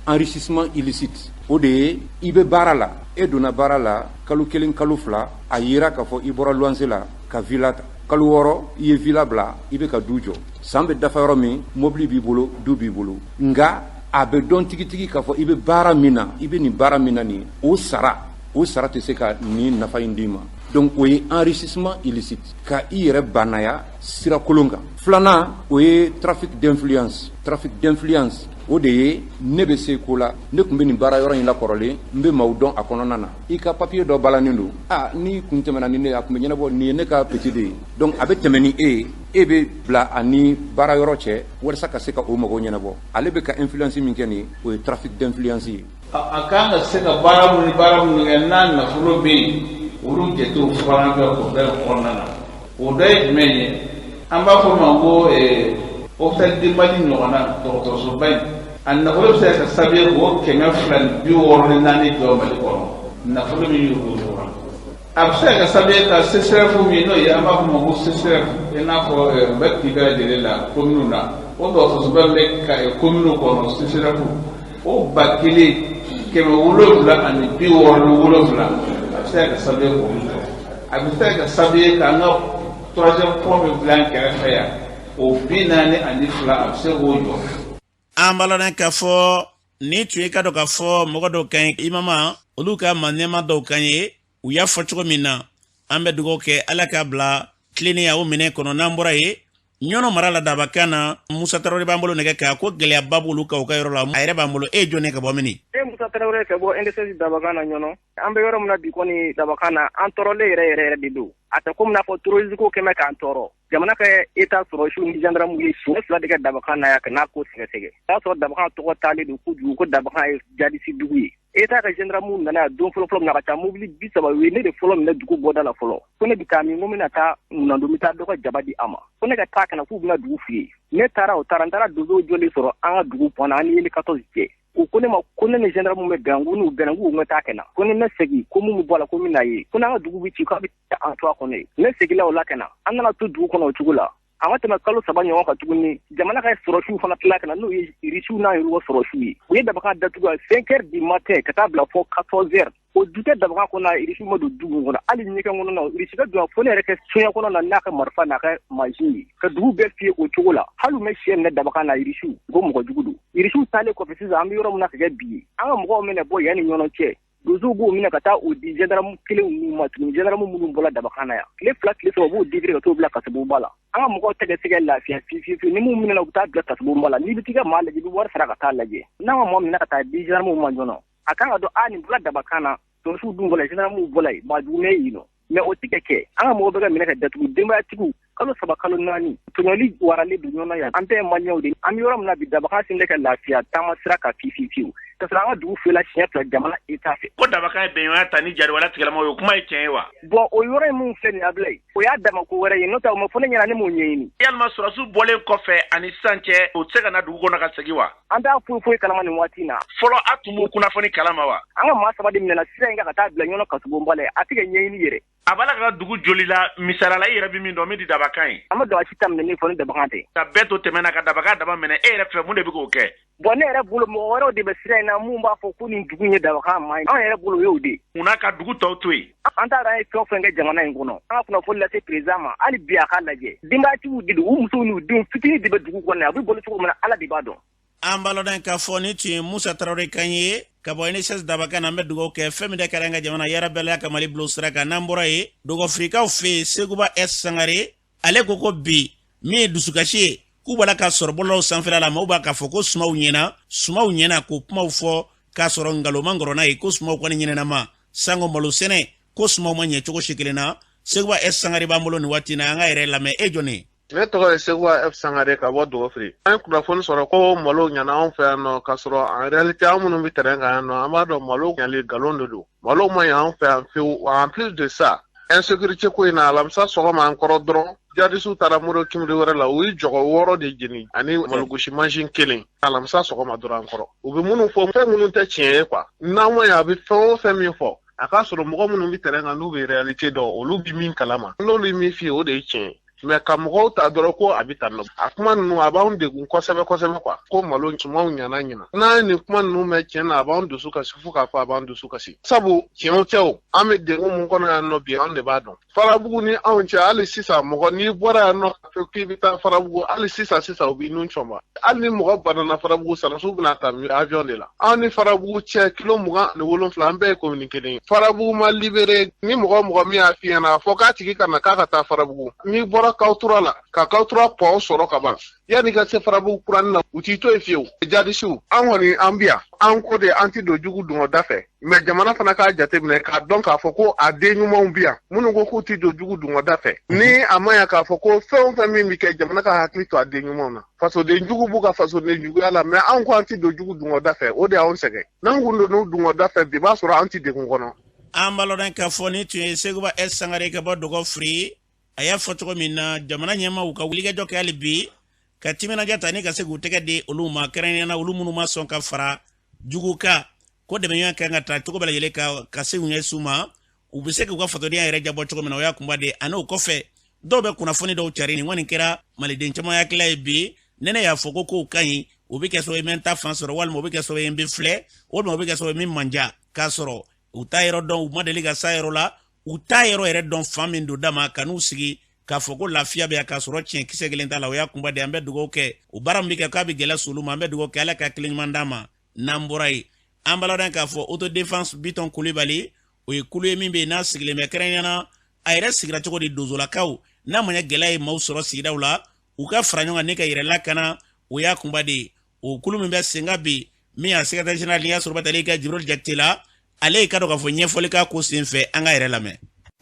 enrichissement illicite. O de ye i bɛ baara la, e donna baara la kalo 1, kalo 2, a yera k'a fɔ i bɔra luwanse la ka villa ta. Kalo 6, i ye villa bila, i bɛ ka du jɔ. San bɛ dafa yɔrɔ min, mobili b'i bolo, du b'i bolo. Nka a bɛ dɔn tigitigi k'a fɔ i bɛ baara min na, i bɛ nin baara min na nin, o sara tɛ se ka nin nafa in d'i ma. Donc o ye enrichissement illicite, ka i yɛrɛ banaya sira kolon kan. Filanan, o ye trafic d'influence. Trafic d'influence, o de ye ne bɛ se ko la, ne tun bɛ nin baara yɔrɔ in la kɔrɔlen, n bɛ maaw dɔn a kɔnɔna na. I ka papier dɔ balannen don, a ni kun tɛmɛna ni ne ye, a tun bɛ ɲɛnabɔ, nin ye ne ka petit de ye. Donc a bɛ tɛmɛ ni e ye. E bɛ bila a ni baara yɔrɔ cɛ walasa ka se ka o mago ɲɛnabɔ. Ale bɛ ka influence min kɛ nin, o ye trafic d'influence ye. A kan ka se ka baara minnu ni baara minnu kɛ n'a nafolo bɛ yen, olu jatew fɔra an fɛ congrès kɔnɔna na. O dɔ ye jumɛn ye? An b'a fɔ o ma ko hôpital du Mali ɲɔgɔnna dɔgɔtɔrɔsoba in, a nafolo bɛ se ka kɛ sababu ye k'o 264 jɔ Mali kɔnɔ, nafolo min yuruguyurugura. A bɛ se ka kɛ sababu ye ka CSRéf min, n'o ye an b'a fɔ o ma ko CSRéf, i n'a fɔ u bɛ kin bɛɛ lajɛlen la, kominiw na, o dɔgɔtɔrɔsoba min bɛ ka kominiw kɔnɔ, CSRéf o 1767, a bɛ se ka kɛ sababu ye k'olu jɔ. A bɛ se ka kɛ sababu ye k'an ka troisième pont min filɛ an kɛrɛfɛ yan, o 42, a bɛ se k'o jɔ. An b'a lɔn k'a fɔ ni tun ye ka dɔn k'a fɔ mɔgɔ dɔw kan ye, imama olu ka maa ɲɛmaa dɔw kan ye, u y'a fɔ cogo min na, an bɛ dugawu kɛ Ala k'a bila tilennenya o minɛ kɔnɔ. N'an bɔra yen, Ɲɔnɔ mara la, Dabakan na, Musa Tarawele b'an bolo nɛgɛ kan ko gɛlɛyaba b'olu kan u ka yɔrɔ la. A yɛrɛ b'an bolo. E ye jɔn ye ka bɔ mini? E Musa Tarawele ka bɔ INDSS Dabakan na, Ɲɔnɔ. An bɛ yɔrɔ min na bi kɔni, Dabakan na, an tɔɔrɔlen yɛrɛ yɛrɛ yɛrɛ de don. A tɛ komi n'a fɔ terrorisme ko kɛmɛ k'an tɔɔrɔ. Jamana ka État sɔrɔsiw ni gendarme ye siɲɛ fila de kɛ Dabakan na yan ka n'a ko sɛgɛsɛgɛ. O y'a sɔrɔ Dabakan tɔgɔ taalen don kojugu ko Dabakan ye jihadiste dugu ye. État ka gendarme nana yan don fɔlɔfɔlɔ min na, ka ca mobili 30, u ye ne de fɔlɔ minɛ dugu bɔda la fɔlɔ. Ko ne bɛ taa min? Ko n bɛna taa Ŋunando, n bɛ taa dɔ ka jaba di a ma. Ko ne ka taa ka na, k'u bɛna dugu f'i ye. Ne taara, o taara, n taara donsow jɔlen sɔrɔ an ka dugu pɔn na, an ni 14 cɛ. U ko ne ma ko ne ni gendarme bɛ bɛn, ko n'u bɛnna, k'u ka taa ka na. Ko ni ne segin, ko mun bɛ bɔ a la, ko n bɛna ye. Ko n'an ka dugu bɛ ci, k'a bɛ an to a kɔnɔ yen. Ne seginna o la ka na. An nana to dugu kɔnɔ o cogo la. A ma tɛmɛ kalo 3 ɲɔgɔn kan tuguni, jamana ka sɔrɔsiw fana tila ka na, n'o ye irisiw n'a yɛrɛ ka sɔrɔsiw ye. U ye Dabakan datugu à 5 heures du matin ka taa bila fɔ 14 heures. O du tɛ Dabakan kɔnɔ, irisiw ma don du min kɔnɔ, hali ɲɛgɛn kɔnɔ na, irisi ka don fo ne yɛrɛ kɛ soɲɛ kɔnɔ na n'a ka marifa n'a ka mansin ye, ka dugu bɛɛ fiyɛ o cogo la. Hali u ma sɛ minɛ Dabakan na, irisiw ko mɔgɔ jugu don. Irisiw taalen kɔfɛ, sisan an bɛ yɔrɔ min na ka kɛ bi ye, an ka mɔgɔw minɛ bɔ yan ni ɲɔgɔn cɛ, donsow b'u minɛ ka taa u di gendarme kelen ninnu ma tuguni, gendarme minnu bɔra Dabakan na yan. Tile 2, tile 3, u b'u déférer ka t'u bila kasobonba la. An ka mɔgɔw tɛ ka se ka lafiya fiyewu fiyewu. Ni minnu minɛna, u bɛ taa bila kasobonba la. N'i bɛ t'i ka maa lajɛ, i bɛ wari sara ka taa lajɛ. N'an ka mɔgɔ minɛ ka taa di gendarme ma ɲɔnɔ, a kan ka dɔn a nin bɔra Dabakan na, sɔrɔsiw dun bɔra yen, gendarme bɔra yen, maa jugu yen nɔ. Mais o tɛ ka kɛ. An ka mɔgɔw bɛ ka minɛ ka datugu, denbayatigiw, kalo 3, kalo 4, tɔɲɔli waralen don ɲɔgɔn na yan. An bɛɛ ye maliyɛnw de ye. An bɛ yɔrɔ min na bi, Dabakan sen tɛ ka lafiya taama sira kan fiyewu fiyewu, ka sɔrɔ an ka dugu fiyɛla siɲɛ fila jamana État fɛ. Ko Dabakan ye bɛnɲɔgɔnya ta ni jariwala tigilamaw ye, o kuma ye tiɲɛ ye wa? Bon, o yɔrɔ in min filɛ nin ye, Abulayi, o y'a dama ko wɛrɛ ye, n'o tɛ o ma fɔ ne ɲɛna, ne m'o ɲɛɲini. Yalima sɔrɔsiw bɔlen kɔfɛ ani sisan cɛ, u tɛ se ka na dugu kɔnɔ ka segin wa? An t'a foyi foyi kalama nin waati in na. Fɔlɔ, a tun b'o kunnafoni kalama wa? An ka maa 3 de minɛna sira in kan ka taa bila ɲɔgɔn kasobonba la yen. A tɛ ka ɲɛɲini yɛrɛ. A b'a la ka dugu joli la misaliya la, i yɛrɛ bɛ min dɔn min tɛ Dabakan ye? An ma daba si ta minɛ min fɔ ni Dabakan tɛ. Ka bɛɛ to tɛmɛ na ka Dabakan dama minɛ, e yɛrɛ fɛ mun de bɛ k'o kɛ? Bon, ne yɛrɛ bolo, mɔgɔ wɛrɛw de bɛ sira in na mun b'a fɔ ko nin dugu in ye Dabakan maa ye. Anw yɛrɛ bolo, o y'o de ye. Munna ka dugu tɔw to yen? An t'a dɔn an ye fɛn o fɛn kɛ jamana in kɔnɔ. An ka kunnafoni lase président ma, hali bi a k'a lajɛ. Denbayatigiw de don, u musow n'u denw fitinin de bɛ dugu kɔnɔ yan. U bɛ balo cogo min na, Ala de b'a dɔn. An b'a lɔn k'a fɔ ni tun ye Musa Tarawele kan ye ka bɔ INDSS Dabakan na. An bɛ dugawu kɛ fɛn min de kɛra an ka jamana yarabi Ala ka Mali bilo sira kan. N'an bɔra yen, Dɔgɔfirikaw fɛ yen, Seguba S Sangare, ale ko ko bi min ye dusukasi ye, k'u b'a la ka sɔrɔ bɔlɔlɔw sanfɛla la, maaw b'a k'a fɔ ko sumaw ɲɛna, sumaw ɲɛna, k'o kumaw fɔ k'a sɔrɔ nkalon man kɔrɔ n'a ye, ko sumaw kɔni ɲɛnama sango malo sɛnɛ, ko sumaw ma ɲɛ cogo si kelen na. Seguba S Sangare b'an bolo nin waati na, an ka yɛrɛ lamɛn. E jɔn ye? Ne tɔgɔ ye Seguba F Sangare ka bɔ Dɔgɔfiri. An ye kunnafoni sɔrɔ ko malo ɲana anw fɛ yan nɔ, k'a sɔrɔ en réalité an minnu bɛ terrain kan yan nɔ, an b'a dɔn malo ɲali nkalon de don. Malo ma ɲa anw fɛ yan fewu. En plus de ça, insécurité ko in na, alamisa sɔgɔma an kɔrɔ dɔrɔn, jihadisiw taara Moro Kimiri wɛrɛ la, u ye jɔgɔ 6 de jeni ani malogosi mansin kelen alamisa sɔgɔma dɔrɔn an kɔrɔ. U bɛ minnu fɔ, fɛn minnu tɛ tiɲɛ ye quoi. N'an ma ɲa, a bɛ fɛn o fɛn min fɔ, a k'a sɔrɔ mɔgɔ minnu bɛ terrain kan n'u bɛ réalité dɔn, olu bɛ min kalama, n'olu ye min f'i ye, o de ye tiɲɛ ye. Mais ka mɔgɔw ta dɔrɔn ko a bɛ tan nɔ, a kuma ninnu a b'anw degun kosɛbɛ kosɛbɛ quoi. Ko malo sumanw ɲana ɲina, n'an ye nin kuma ninnu mɛn, tiɲɛ na a b'anw dusu kasi fo k'a fɔ a b'an dusu kasi, sabu tiɲɛw tɛ o. An bɛ degun mun kɔnɔ yan nɔ bi, anw de b'a dɔn. Farabugu ni anw cɛ, hali sisan mɔgɔ n'i bɔra yan nɔ k'a fɔ k'i bɛ taa Farabugu, hali sisan sisan u b'i nun cɔnba. Hali ni mɔgɔ banana Farabugu, sɔrɔdasiw bɛna ta avion de la. Anw ni Farabugu cɛ kilo 27, an bɛɛ ye commune kelen ye. Farabugu ma libéré. Ni mɔgɔ mɔgɔ min y'a f'i ɲɛna, a fɔ k'a tigi ka na k'a ka taa Farabugu. N'i bɔra Kaw 3 la ka Kaw 3 pont sɔrɔ ka ban, yanni ka se Farabugu kuranin na, u t'i to yen fiyewu. Jadisiw, an kɔni an bi yan, an ko de an ti don jugu dungɔ da fɛ, mais jamana fana k'a jateminɛ k'a dɔn k'a fɔ ko a den ɲumanw bi yan minnu ko k'u ti don jugu dungɔ da fɛ. Ni a ma ɲa k'a fɔ ko fɛn o fɛn min bɛ kɛ, jamana ka hakili to a den ɲumanw na. Fasoden jugu b'u ka fasoden juguya la, mais anw ko an ti don jugu dungɔ da fɛ, o de y'anw sɛgɛn. N'an kun donn'u dungɔ da fɛ bi, b'a sɔrɔ an ti degun kɔnɔ. An b'a lɔn k'a fɔ ni tun ye Seguba S Sangare ka bɔ Dɔgɔ Firi. A y'a fɔ cogo min na, jamana ɲɛmaaw ka wulikajɔ kɛ hali bi ka timinadiya ta ni ka se k'u tɛgɛ di olu ma, kɛrɛnkɛrɛnnenya la olu minnu ma sɔn ka fara jugu kan, ko dɛmɛɲɔgɔn kan ka ta cogo bɛɛ lajɛlen ka se u ɲɛsin u ma, u bɛ se k'u ka fasodenya yɛrɛ jabɔ cogo min na. O y'a kunba de. Ani o kɔfɛ, dɔw bɛ kunnafoni dɔw cari. Nin kɔni kɛra maliden caman hakilila ye bi. Nɛnɛ y'a fɔ ko kow ka ɲi, o bɛ kɛ sababu ye n bɛ n ta fan sɔrɔ, walima o bɛ kɛ sababu ye n bɛ filɛ, walima o bɛ kɛ sababu ye min man diya, k'a sɔrɔ u t'a yɔrɔ dɔn, u ma deli ka s'a yɔrɔ la, u t'a yɔrɔ yɛrɛ dɔn fan min don da ma, ka n'u sigi k'a fɔ ko lafiya bɛ yan, k'a sɔrɔ tiɲɛ kisɛ kelen t'a la. O y'a kunba de. An bɛ dugawu kɛ, o baara min bɛ kɛ k'a bɛ gɛlɛya s'olu ma, an bɛ dugawu kɛ Ala ka kelen ɲuman d'a ma. N'an bɔra yen, an b'a ladɔn k'a fɔ autodéfense Bitɔn Kulibali, o ye kulu ye min bɛ yen n'a sigilen bɛ kɛrɛnkɛrɛnnenya la. A yɛrɛ sigira cogo di? Donsolakaw n'a ma ɲɛ gɛlɛya ye maaw sɔrɔ sigidaw la, u ka fara ɲɔgɔn kan ne ka yɛrɛ lakana, o y'a kunba de ye. O kulu min bɛ sen kan bi, min y'a secrétaire général, n'i y'a sɔrɔ batali ka Jibril Jakite la, ale ye ka dɔn k'a fɔ ɲɛfɔli k'a ko sen fɛ. An ka yɛrɛ lamɛn.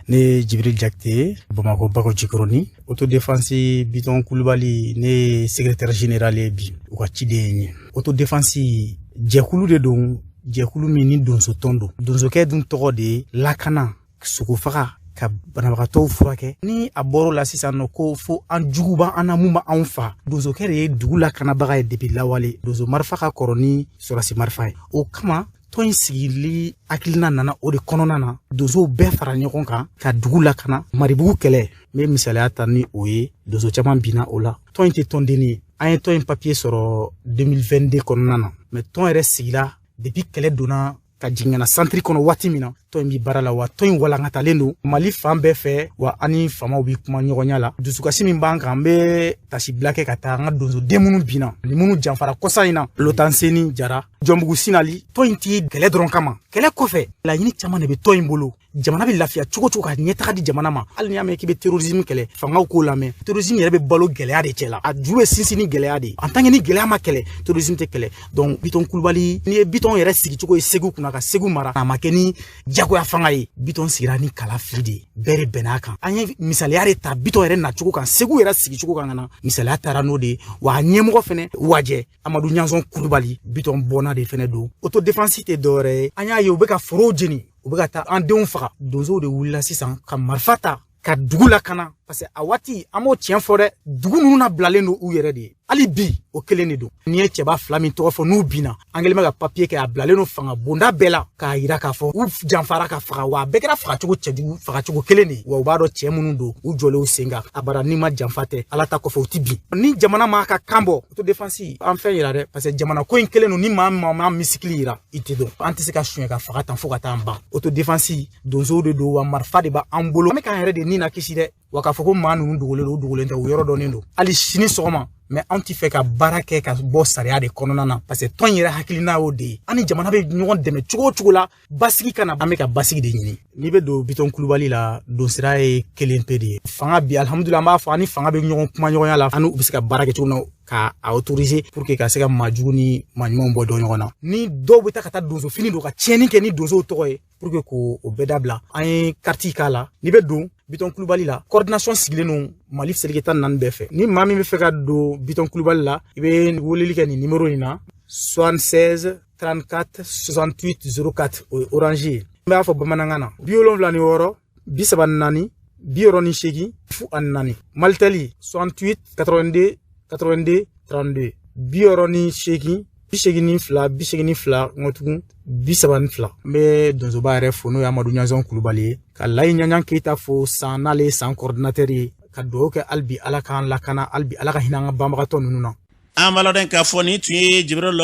Ne ye Jibril Jakite, Bamakɔ Bako Jikɔrɔni, autodéfense Bitɔn Kulubali, ne ye secrétaire général ye bi, u ka ciden ye. Autodéfense jɛkulu de don, jɛkulu min ni donsotɔn don. Donsokɛ dun tɔgɔ de ye lakana, sogofaga, ka banabagatɔw furakɛ. Ni a bɔr'o la sisan nɔ, ko fo an jugu b'an na mun b'anw fa, donsokɛ de ye dugu lakanabaga ye depuis lawale. Donso marifa ka kɔrɔ ni sɔrɔsi marifa ye. O kama tɔn in sigili hakilina nana o de kɔnɔna na, donsow bɛɛ fara ɲɔgɔn kan ka dugu lakana. Maribugu kɛlɛ, n bɛ misaliya ta ni o ye, donso caman binna o la. Tɔn in tɛ tɔndenni ye. An ye tɔn in papiye sɔrɔ 2022 kɔnɔna na, mais tɔn yɛrɛ sigira depuis kɛlɛ donna ka jigin ka na santiri kɔnɔ waati min na. Tɔn in bi baara la, wa tɔn in walankatalen don Mali fan bɛɛ fɛ, wa an ni faamaw bi kuma ɲɔgɔnya la. Dusukasi min b'an kan, an bɛ tasibila kɛ ka taa an ka donsoden minnu binna ni minnu janfara kɔsa in na, Lotanseni Jara, Jɔnbugu Sinali. Tɔn in ti kɛlɛ dɔrɔn kama, kɛlɛ kɔfɛ laɲini caman de bɛ tɔn in bolo. Jamana bɛ lafiya cogo cogo, ka ɲɛtaga di jamana ma. Hali n'i y'a mɛn k'i bɛ terrorisme kɛlɛ, fangaw k'o lamɛn. Terrorisme yɛrɛ bɛ balo gɛlɛya de cɛ la, a ju bɛ sinsin ni gɛlɛya de ye. En tant que ni gɛlɛya ma kɛlɛ, terrorisme tɛ kɛlɛ. Donc Bitɔn Kulubali, n'i ye Bitɔn yɛrɛ sigicogo ye Segu kunna, ka Segu mara, a ma kɛ ni jagoya fanga ye. Bitɔn sigira ni kala fili de ye, bɛɛ de bɛnn'a kan. An ye misaliya de ta Bitɔn yɛrɛ nacogo kan, Segu yɛrɛ sigicogo kan, ka na misaliya taara n'o de ye. Wa a ɲɛmɔgɔ fɛnɛ wajɛ Amadu Ɲanzɔn Kulubali, Bitɔn bɔnna de fɛnɛ don. Autodéfense tɛ dɔwɛrɛ ye, an y'a ye u bɛ ka forow jeni, u bɛ ka taa an denw faga. Donsow de wulila sisan ka marifa ta ka dugu lakana, parce que a waati, an b'o tiɲɛ fɔ dɛ, dugu ninnu na bilalen don u yɛrɛ de ye. Hali bi o kelen de don. N'i ye cɛba fila min tɔgɔ fɔ, n'u binna, an kɛlen bɛ ka papiye kɛ, a bilalen don fanga bonda bɛɛ la k'a yira k'a fɔ u janfara ka faga. Wa a bɛɛ kɛra fagacogo cɛjugu, fagacogo kelen de ye. Wa u b'a dɔn cɛ minnu don, u jɔlen u sen kan a bara. N'i ma janfa tɛ, Ala ta kɔfɛ, u ti bin ni jamana m'a ka kan bɔ. Autodéfense an fɛn yira dɛ, parce que jamana ko in kelen don. Ni maa maa misikili yira, i tɛ dɔn. An tɛ se ka suɲɛ ka faga tan fo ka taa an ban. Autodéfense donsow de don, wa marifa de b'an bolo. An bɛ k'an yɛrɛ de ni na kisi dɛ. Wa k'a fɔ ko maa ninnu dogolen don, u dogolen tɛ, u yɔrɔ dɔnnen don hali sini sɔgɔma. Mais anw ti fɛ ka baara kɛ ka bɔ sariya de kɔnɔna na, parce que tɔn yɛrɛ hakilina y'o de ye. An ni jamana bɛ ɲɔgɔn dɛmɛ cogo o cogo la, basigi ka na, an bɛ ka basigi de ɲini. N'i bɛ don Bitɔn Kulubali la, donsira ye kelen pe de ye. Fanga bi, alihamudulila, an b'a fɔ an ni fanga bɛ ɲɔgɔn kuma ɲɔgɔnya la, an n'u bɛ se ka baara kɛ cogo min na ka a autoriser pour que ka se ka maa jugu ni maa ɲumanw bɔ dɔn ɲɔgɔn na. Ni dɔw bɛ taa ka taa donso fini don ka tiɲɛni kɛ ni donsow tɔgɔ ye, pour que k'o bɛɛ dabila, an ye carte k'a la. N'i bɛ don Bitɔn Kulubali la, coordination sigilen don Mali seleke 14 bɛɛ fɛ. Ni maa min bɛ fɛ ka don Bitɔn Kulubali la, i bɛ weleli kɛ nin numéro in na: 76 34 68 04. O ye Orange ye. N b'a fɔ bamanankan na: 76 34 68 04. Malitel: 68 82 82 32, 68 82 82 ŋɔtugun 32. N bɛ donsoba yɛrɛ fo, n'o ye Amadu Ɲanzɔn Kulubali ye, ka Layi Ɲaɲan Keyita fo san, n'ale ye san coordinateur ye, ka dugawu kɛ hali bi Ala k'an lakana, hali bi Ala ka hinɛ an ka banbagatɔ ninnu na. An b'a ladɔn k'a fɔ nin tun ye Jibril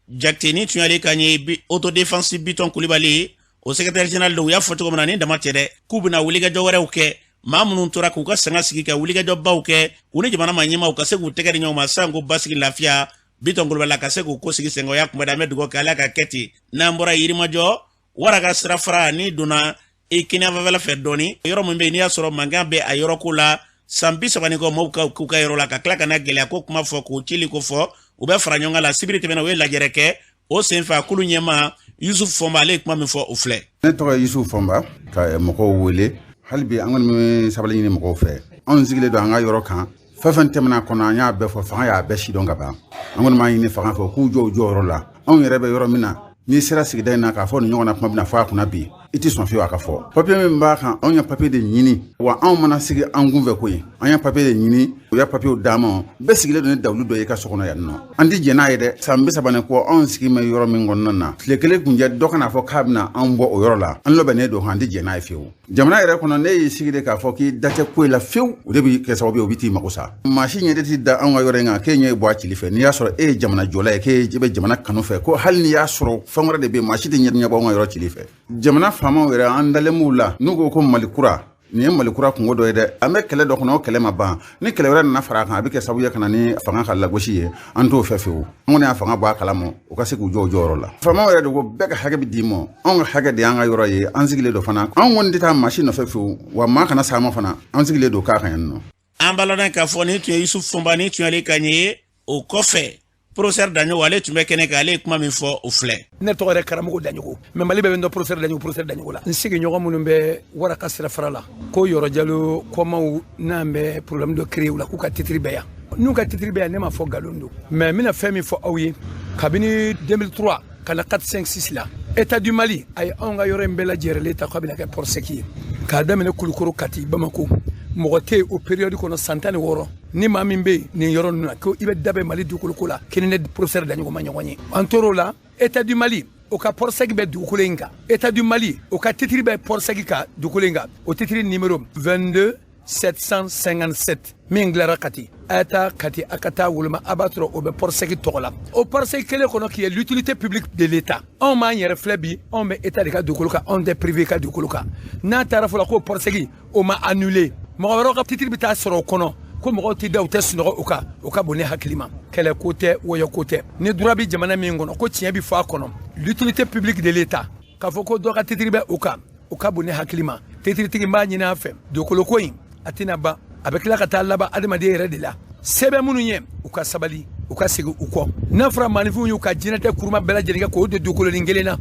Jakite, ni tun y'ale ka ɲɛ autodéfense Bitɔn Kulibali, o secrétaire général don. U y'a fɔ cogo min na, ni dama tɛ dɛ, k'u bɛna wulikajɔ wɛrɛw kɛ. Maa minnu tora k'u ka sanga sigi ka wulikajɔbaw kɛ, u ni jamana ma ɲɛmaaw ka se k'u tɛgɛ di ɲɔgɔn ma sanko basigi lafiya Bitɔn Kulubali ka se k'u ko sigi sen kan. O y'a kunbɛn. An bɛ dugawu kɛ Ala ka kɛ ten. N'an bɔra Yirimajɔ wara ka sira fara, n'i donna i kiniyanfanfɛla fɛ dɔɔni, yɔrɔ min bɛ yen n'i y'a sɔrɔ mankan bɛ a yɔrɔ ko la. San 30 ni kɔ, maaw ka k'u ka yɔrɔ la, ka tila ka na gɛlɛya ko kuma fɔ, k'o cili ko fɔ. U bɛ fara ɲɔgɔn kan la sibiri tɛmɛna, u ye lajɛrɛ kɛ. O senfɛ, a kulu ɲɛma Yusuf Fɔnba, ale ye kuma min fɔ, o filɛ. Ne tɔgɔ ye Yusuf Fɔnba. Ka mɔgɔw wele, hali bi an kɔni bɛ sabali ɲini mɔgɔw fɛ. Anw sigilen don an ka yɔrɔ kan. Fɛn fɛn tɛmɛna kɔnɔ, an y'a bɛɛ fɔ, fanga y'a bɛɛ sidɔn ka ban. An kɔni b'a ɲini fanga fɛ, k'u jɔ u jɔyɔrɔ la. Anw yɛrɛ bɛ yɔrɔ min na, n'i sera sigida in na k'a fɔ nin ɲɔgɔnna kuma bɛna fɔ a kunna bi, i tɛ sɔn fiyewu a ka fɔ. Papiye min b'a kan, anw ye papiye de ɲini wa. Anw mana sigi an kunfɛ koyi, an ye papiye de ɲini, u ye papiyew d'an ma. Bɛɛ sigilen don ni dawulu dɔ ye i ka so kɔnɔ yan nɔ. An tɛ jɛn n'a ye dɛ. San 30 ni kɔ, anw sigi bɛ yɔrɔ min kɔnɔna na, tile kelen kunjɛ dɔ kana fɔ k'a bɛna anw bɔ o yɔrɔ la. An labɛnnen don, an tɛ jɛn n'a ye fiyewu. Jamana yɛrɛ kɔnɔ, ne y'i sigi de k'a fɔ k'i da tɛ ko la fiyewu, o de bɛ kɛ sababu ye o bɛ t'i mago sa. Maa si ɲɛ de tɛ da anw ka yɔrɔ in kan k'e ɲɛ bɔ a cili fɛ. N'i y'a sɔrɔ e ye jamana jɔla ye, k'e bɛ jamana kanu fɛ, ko hali n'i y'a sɔrɔ fɛn wɛrɛ de bɛ yen, maa si tɛ ɲɛ bɔ anw ka yɔrɔ cili fɛ. Jamana faamaw yɛrɛ, an dalen b'u la. N'u ko ko Mali kura, nin ye Mali kura kungo dɔ ye dɛ. An bɛ kɛlɛ dɔ kɔnɔ, o kɛlɛ ma ban. Ni kɛlɛ wɛrɛ nana fara a kan, a bɛ kɛ sababu ye ka na ni fanga ka lagosi ye. An t'o fɛ fiyewu. An kɔni y'a fanga bɔ a kalama, u ka se k'u jɔ u jɔyɔrɔ la. Faamaw yɛrɛ de ko bɛɛ ka hakɛ bɛ d'i ma. Anw ka hakɛ de y'an ka yɔrɔ ye, an sigilen don fana. Anw kɔni tɛ taa maa si nɔfɛ fiyewu, wa maa kana s'a ma fana. An sigilen don k'a kan yan nɔ. An b'a ladɔn k'a fɔ nin tun ye Yusuf Fɔnba, ni tun y'ale kan ye. O kɔfɛ, professeur Daɲogo, ale tun bɛ kɛnɛ kan. Ale ye kuma min fɔ, o filɛ. Ne tɔgɔ yɛrɛ karamɔgɔ Daɲogo, mais Mali bɛɛ bɛ n dɔn professeur Daɲogo, professeur Daɲogo la. N sigiɲɔgɔn minnu bɛ Waraka sirafara la, ko Yɔrɔ Jalo kɔmaw n'an bɛ problème dɔ créer u la, k'u ka titre bɛ yan. N'u ka titre bɛ yan, ne m'a fɔ nkalon don, mais n bɛna fɛn min fɔ aw ye: kabini 2003 ka na 4 5 6 la, État du Mali a ye anw ka yɔrɔ in bɛɛ lajɛrɛlen ta k'a bɛna kɛ port sec ye, k'a daminɛ Kulukoro, Kati, Bamako. Mɔgɔ tɛ yen o période kɔnɔ, san 16 ni maa min bɛ yen nin yɔrɔ ninnu na ko i bɛ da bɛ Mali dugukolo ko la, k'i ni ne professeur Daɲogo ma ɲɔgɔn ye. An tor'o la, État du Mali o ka port sec bɛ dugukolo in kan. État du Mali o ka titre bɛ port sec kan dugukolo in kan, o titre numéro 22 757 min dilara Kati. A ye taa Kati, a ka taa woloma, a b'a sɔrɔ o bɛ port sec tɔgɔ la. O port sec kelen kɔnɔ, qui est l'utilité publique de l'État, anw m'an yɛrɛ filɛ bi, anw bɛ État de ka dugukolo kan, anw tɛ privé ka dugukolo kan. N'a taara fɔlɔ k'o port sec o ma annulé, mɔgɔ wɛrɛw ka titre bɛ taa sɔrɔ o kɔnɔ, ko mɔgɔw tɛ da, u tɛ sunɔgɔ o kan. O ka bon ne hakili ma. Kɛlɛ ko tɛ, wɔyɔ ko tɛ. Ni droit bɛ jamana min kɔnɔ, ko tiɲɛ bɛ fɔ a kɔnɔ, l'utilité publique de l'État, k'a fɔ ko dɔ ka titre bɛ o kan, o ka bon ne hakili ma. Titretigi, n b'a ɲini a fɛ, dugukolo ko in a tɛna ban, a bɛ tila ka taa laban adamaden yɛrɛ de la. Sɛbɛn minnu ye, u ka sabali, u ka segin u kɔ. N'a fɔra maaninfinw y'u ka jinɛtɛ kuruma bɛɛ lajɛlen kɛ k'o don dugukolonin kelen na,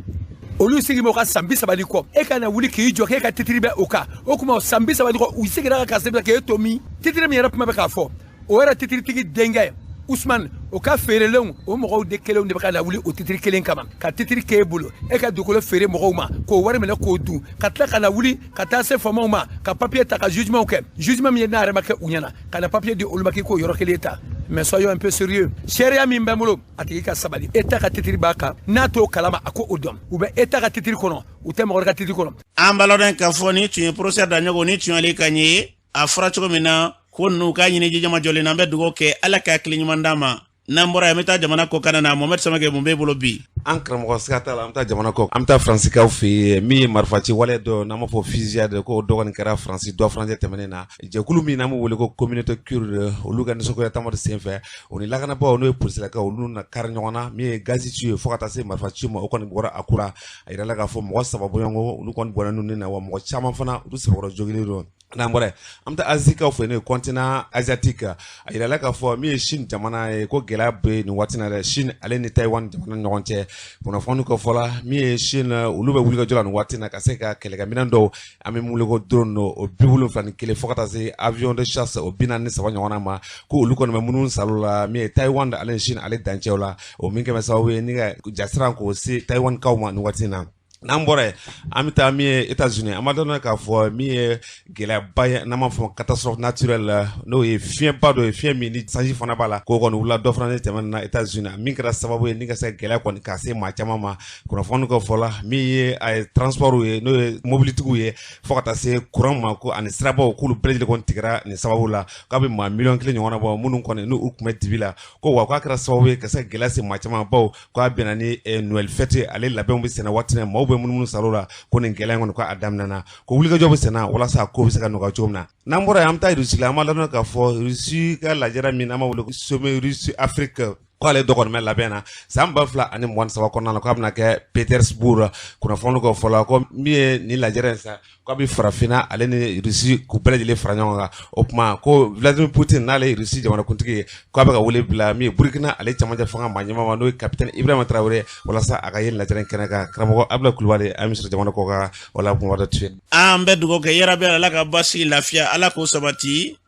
olu sigi bɛ u ka san 30 ni kɔ, e ka na wuli k'i jɔ k'e ka titre bɛ o kan. O tuma san 30 ni kɔ, u seginna ka sɛbɛn k'e to min? Titre min yɛrɛ kuma bɛ k'a fɔ, o yɛrɛ titretigi denkɛ Usman, o ka feerelenw, o mɔgɔw de kelenw de bɛ ka lawuli o titre kelen kama, ka titre k'e bolo, e ka dugukolo feere mɔgɔw ma k'o wari minɛ k'o dun, ka tila ka na wuli ka taa se faamaw ma ka papiye ta ka jugement kɛ, jugement min ye n'a yɛrɛ ma kɛ u ɲɛna, ka na papiye di olu ma k'i k'o yɔrɔ kelen ta. Mais soyons un peu sérieux. Sariya min bɛ n bolo, a tigi ka sabali. État ka titre b'a kan, n'a t'o kalama, a ko o dɔn. U bɛ État ka titre kɔnɔ, u tɛ mɔgɔ wɛrɛ ka titre kɔnɔ. An b'a ladɔn k'a fɔ ni tun ye professeur Daɲogo, ni tun y'ale ka ɲɛ ye. A fɔra cogo min na ko ninnu k'a ɲini jijama jɔlen na, an bɛ dugawu kɛ, Ala ka hakili ɲuman d'a ma. N'an bɔra yen, an bɛ taa jamana kɔkan na. Mohamed Samakɛ, mun b'e bolo bi? An karamɔgɔ, siga t'a la, an bɛ taa jamana kɔ, an bɛ taa Faransikaw fɛ yen. Min ye marifaci wale dɔ n'an b'a fɔ fusillade, ko dɔ kɔni kɛra Faransi dɔ furancɛ tɛmɛnen na. Jɛkulu min n'an b'o wele ko communauté kurde, olu ka nisɔngoya taama senfɛ, o ni lakanabaaw, n'o ye polisilakaw, olu na kari ɲɔgɔn na. Min ye gazi ci ye fo ka taa se marifa ci ma, o kɔni bɔra a kura. A yirala k'a fɔ mɔgɔ 3 bɔɲɔgɔnko, olu kɔni bɔnna ninnu na, wa mɔgɔ caman fana, olu sɛbɛkɔrɔ jogilen don. N'an bɔra yen, an bɛ taa Azikaw fɛ, n'o ye continent asiatique. A yirala k'a fɔ min ye Chine jamana ye, ko gɛlɛya bɛ nin waati na dɛ, Chine ale ni Taïwan jamana ni ɲɔgɔn cɛ. Kunnafoni ka fɔ la, min ye Chine, olu bɛ wulikajɔ la nin waati na ka se ka kɛlɛkɛminɛn dɔw, an bɛ min wele ko drone, o 71, fo ka taa se avion de chasse o 43 ɲɔgɔnna ma, ko olu kɔni bɛ minnu salo la, min ye Taïwan ale ni Chine ale dancɛw la, o min kɛ sababu ye ni ka jasiran k'o se Taïwan kaw ma nin waati in na. N'an bɔra yen, an bɛ taa min ye États-Unis. An b'a dɔn k'a fɔ min ye gɛlɛyaba ye n'an b'a fɔ catastrophe naturelle, n'o ye fiɲɛba dɔ ye, fiɲɛ min ni sanji fana b'a la, k'o kɔni wulila dɔ fana tɛmɛnen na États-Unis, min kɛra sababu ye ni ka se gɛlɛya kɔni ka se maa caman ma. Kunnafoni ka fɔ la, min ye a ye transport ye, n'o ye mobilitigiw ye, fo ka taa se courant ma, ko ani sirabaw, k'olu bɛɛ lajɛlen kɔni tigɛra nin sababu la, k'a bɛ maa 1 miliyɔn ɲɔgɔn na bɔ minnu kɔni n'u tun bɛ dibi la, ko wa k'a kɛra sababu ye ka se gɛlɛya se maa caman baw, k'a bɛnna ni Noël fête ale labɛnw bɛ senna waati min na, maaw bɛ munumunu salo la, ko nin gɛlɛya in kɔni ko a daminɛna, ko wulikajɔ bɛ senna walasa a ko bɛ se ka nɔgɔya cogo min na. N'an bɔra yen, an bɛ taa Russie la. An b'a ladɔn k'a fɔ Russie ka lajɛrɛ min n'an b'a wele ko sommet Russie Afrique. Ko ale dɔ kɔni bɛ labɛn na san 2023 kɔnɔna na, k'a bɛna kɛ Petersburg. Kunnafoniw ka fɔ la, ko min ye nin lajɛrɛ in sa, k'a bɛ farafinna ale ni Russie k'u bɛɛ lajɛlen fara ɲɔgɔn kan. O tuma ko Vladimir Poutine, n'ale ye Russie jamanakuntigi ye, k'a bɛ ka wele bila min ye Burkina ale camancɛ fanga maa ɲɛmaa ma, n'o ye capitaine Ibrahima Traoré, walasa a ka ye lajɛrɛ in kɛnɛ kan. Karamɔgɔ Abdoulaye Kulubali, an bɛ sɔrɔ jamana kɔ kan wala kuma dɔ tuye. An bɛ dugawu kɛ yarabi, Ala ka basigi, lafiya, Ala k'o sabati.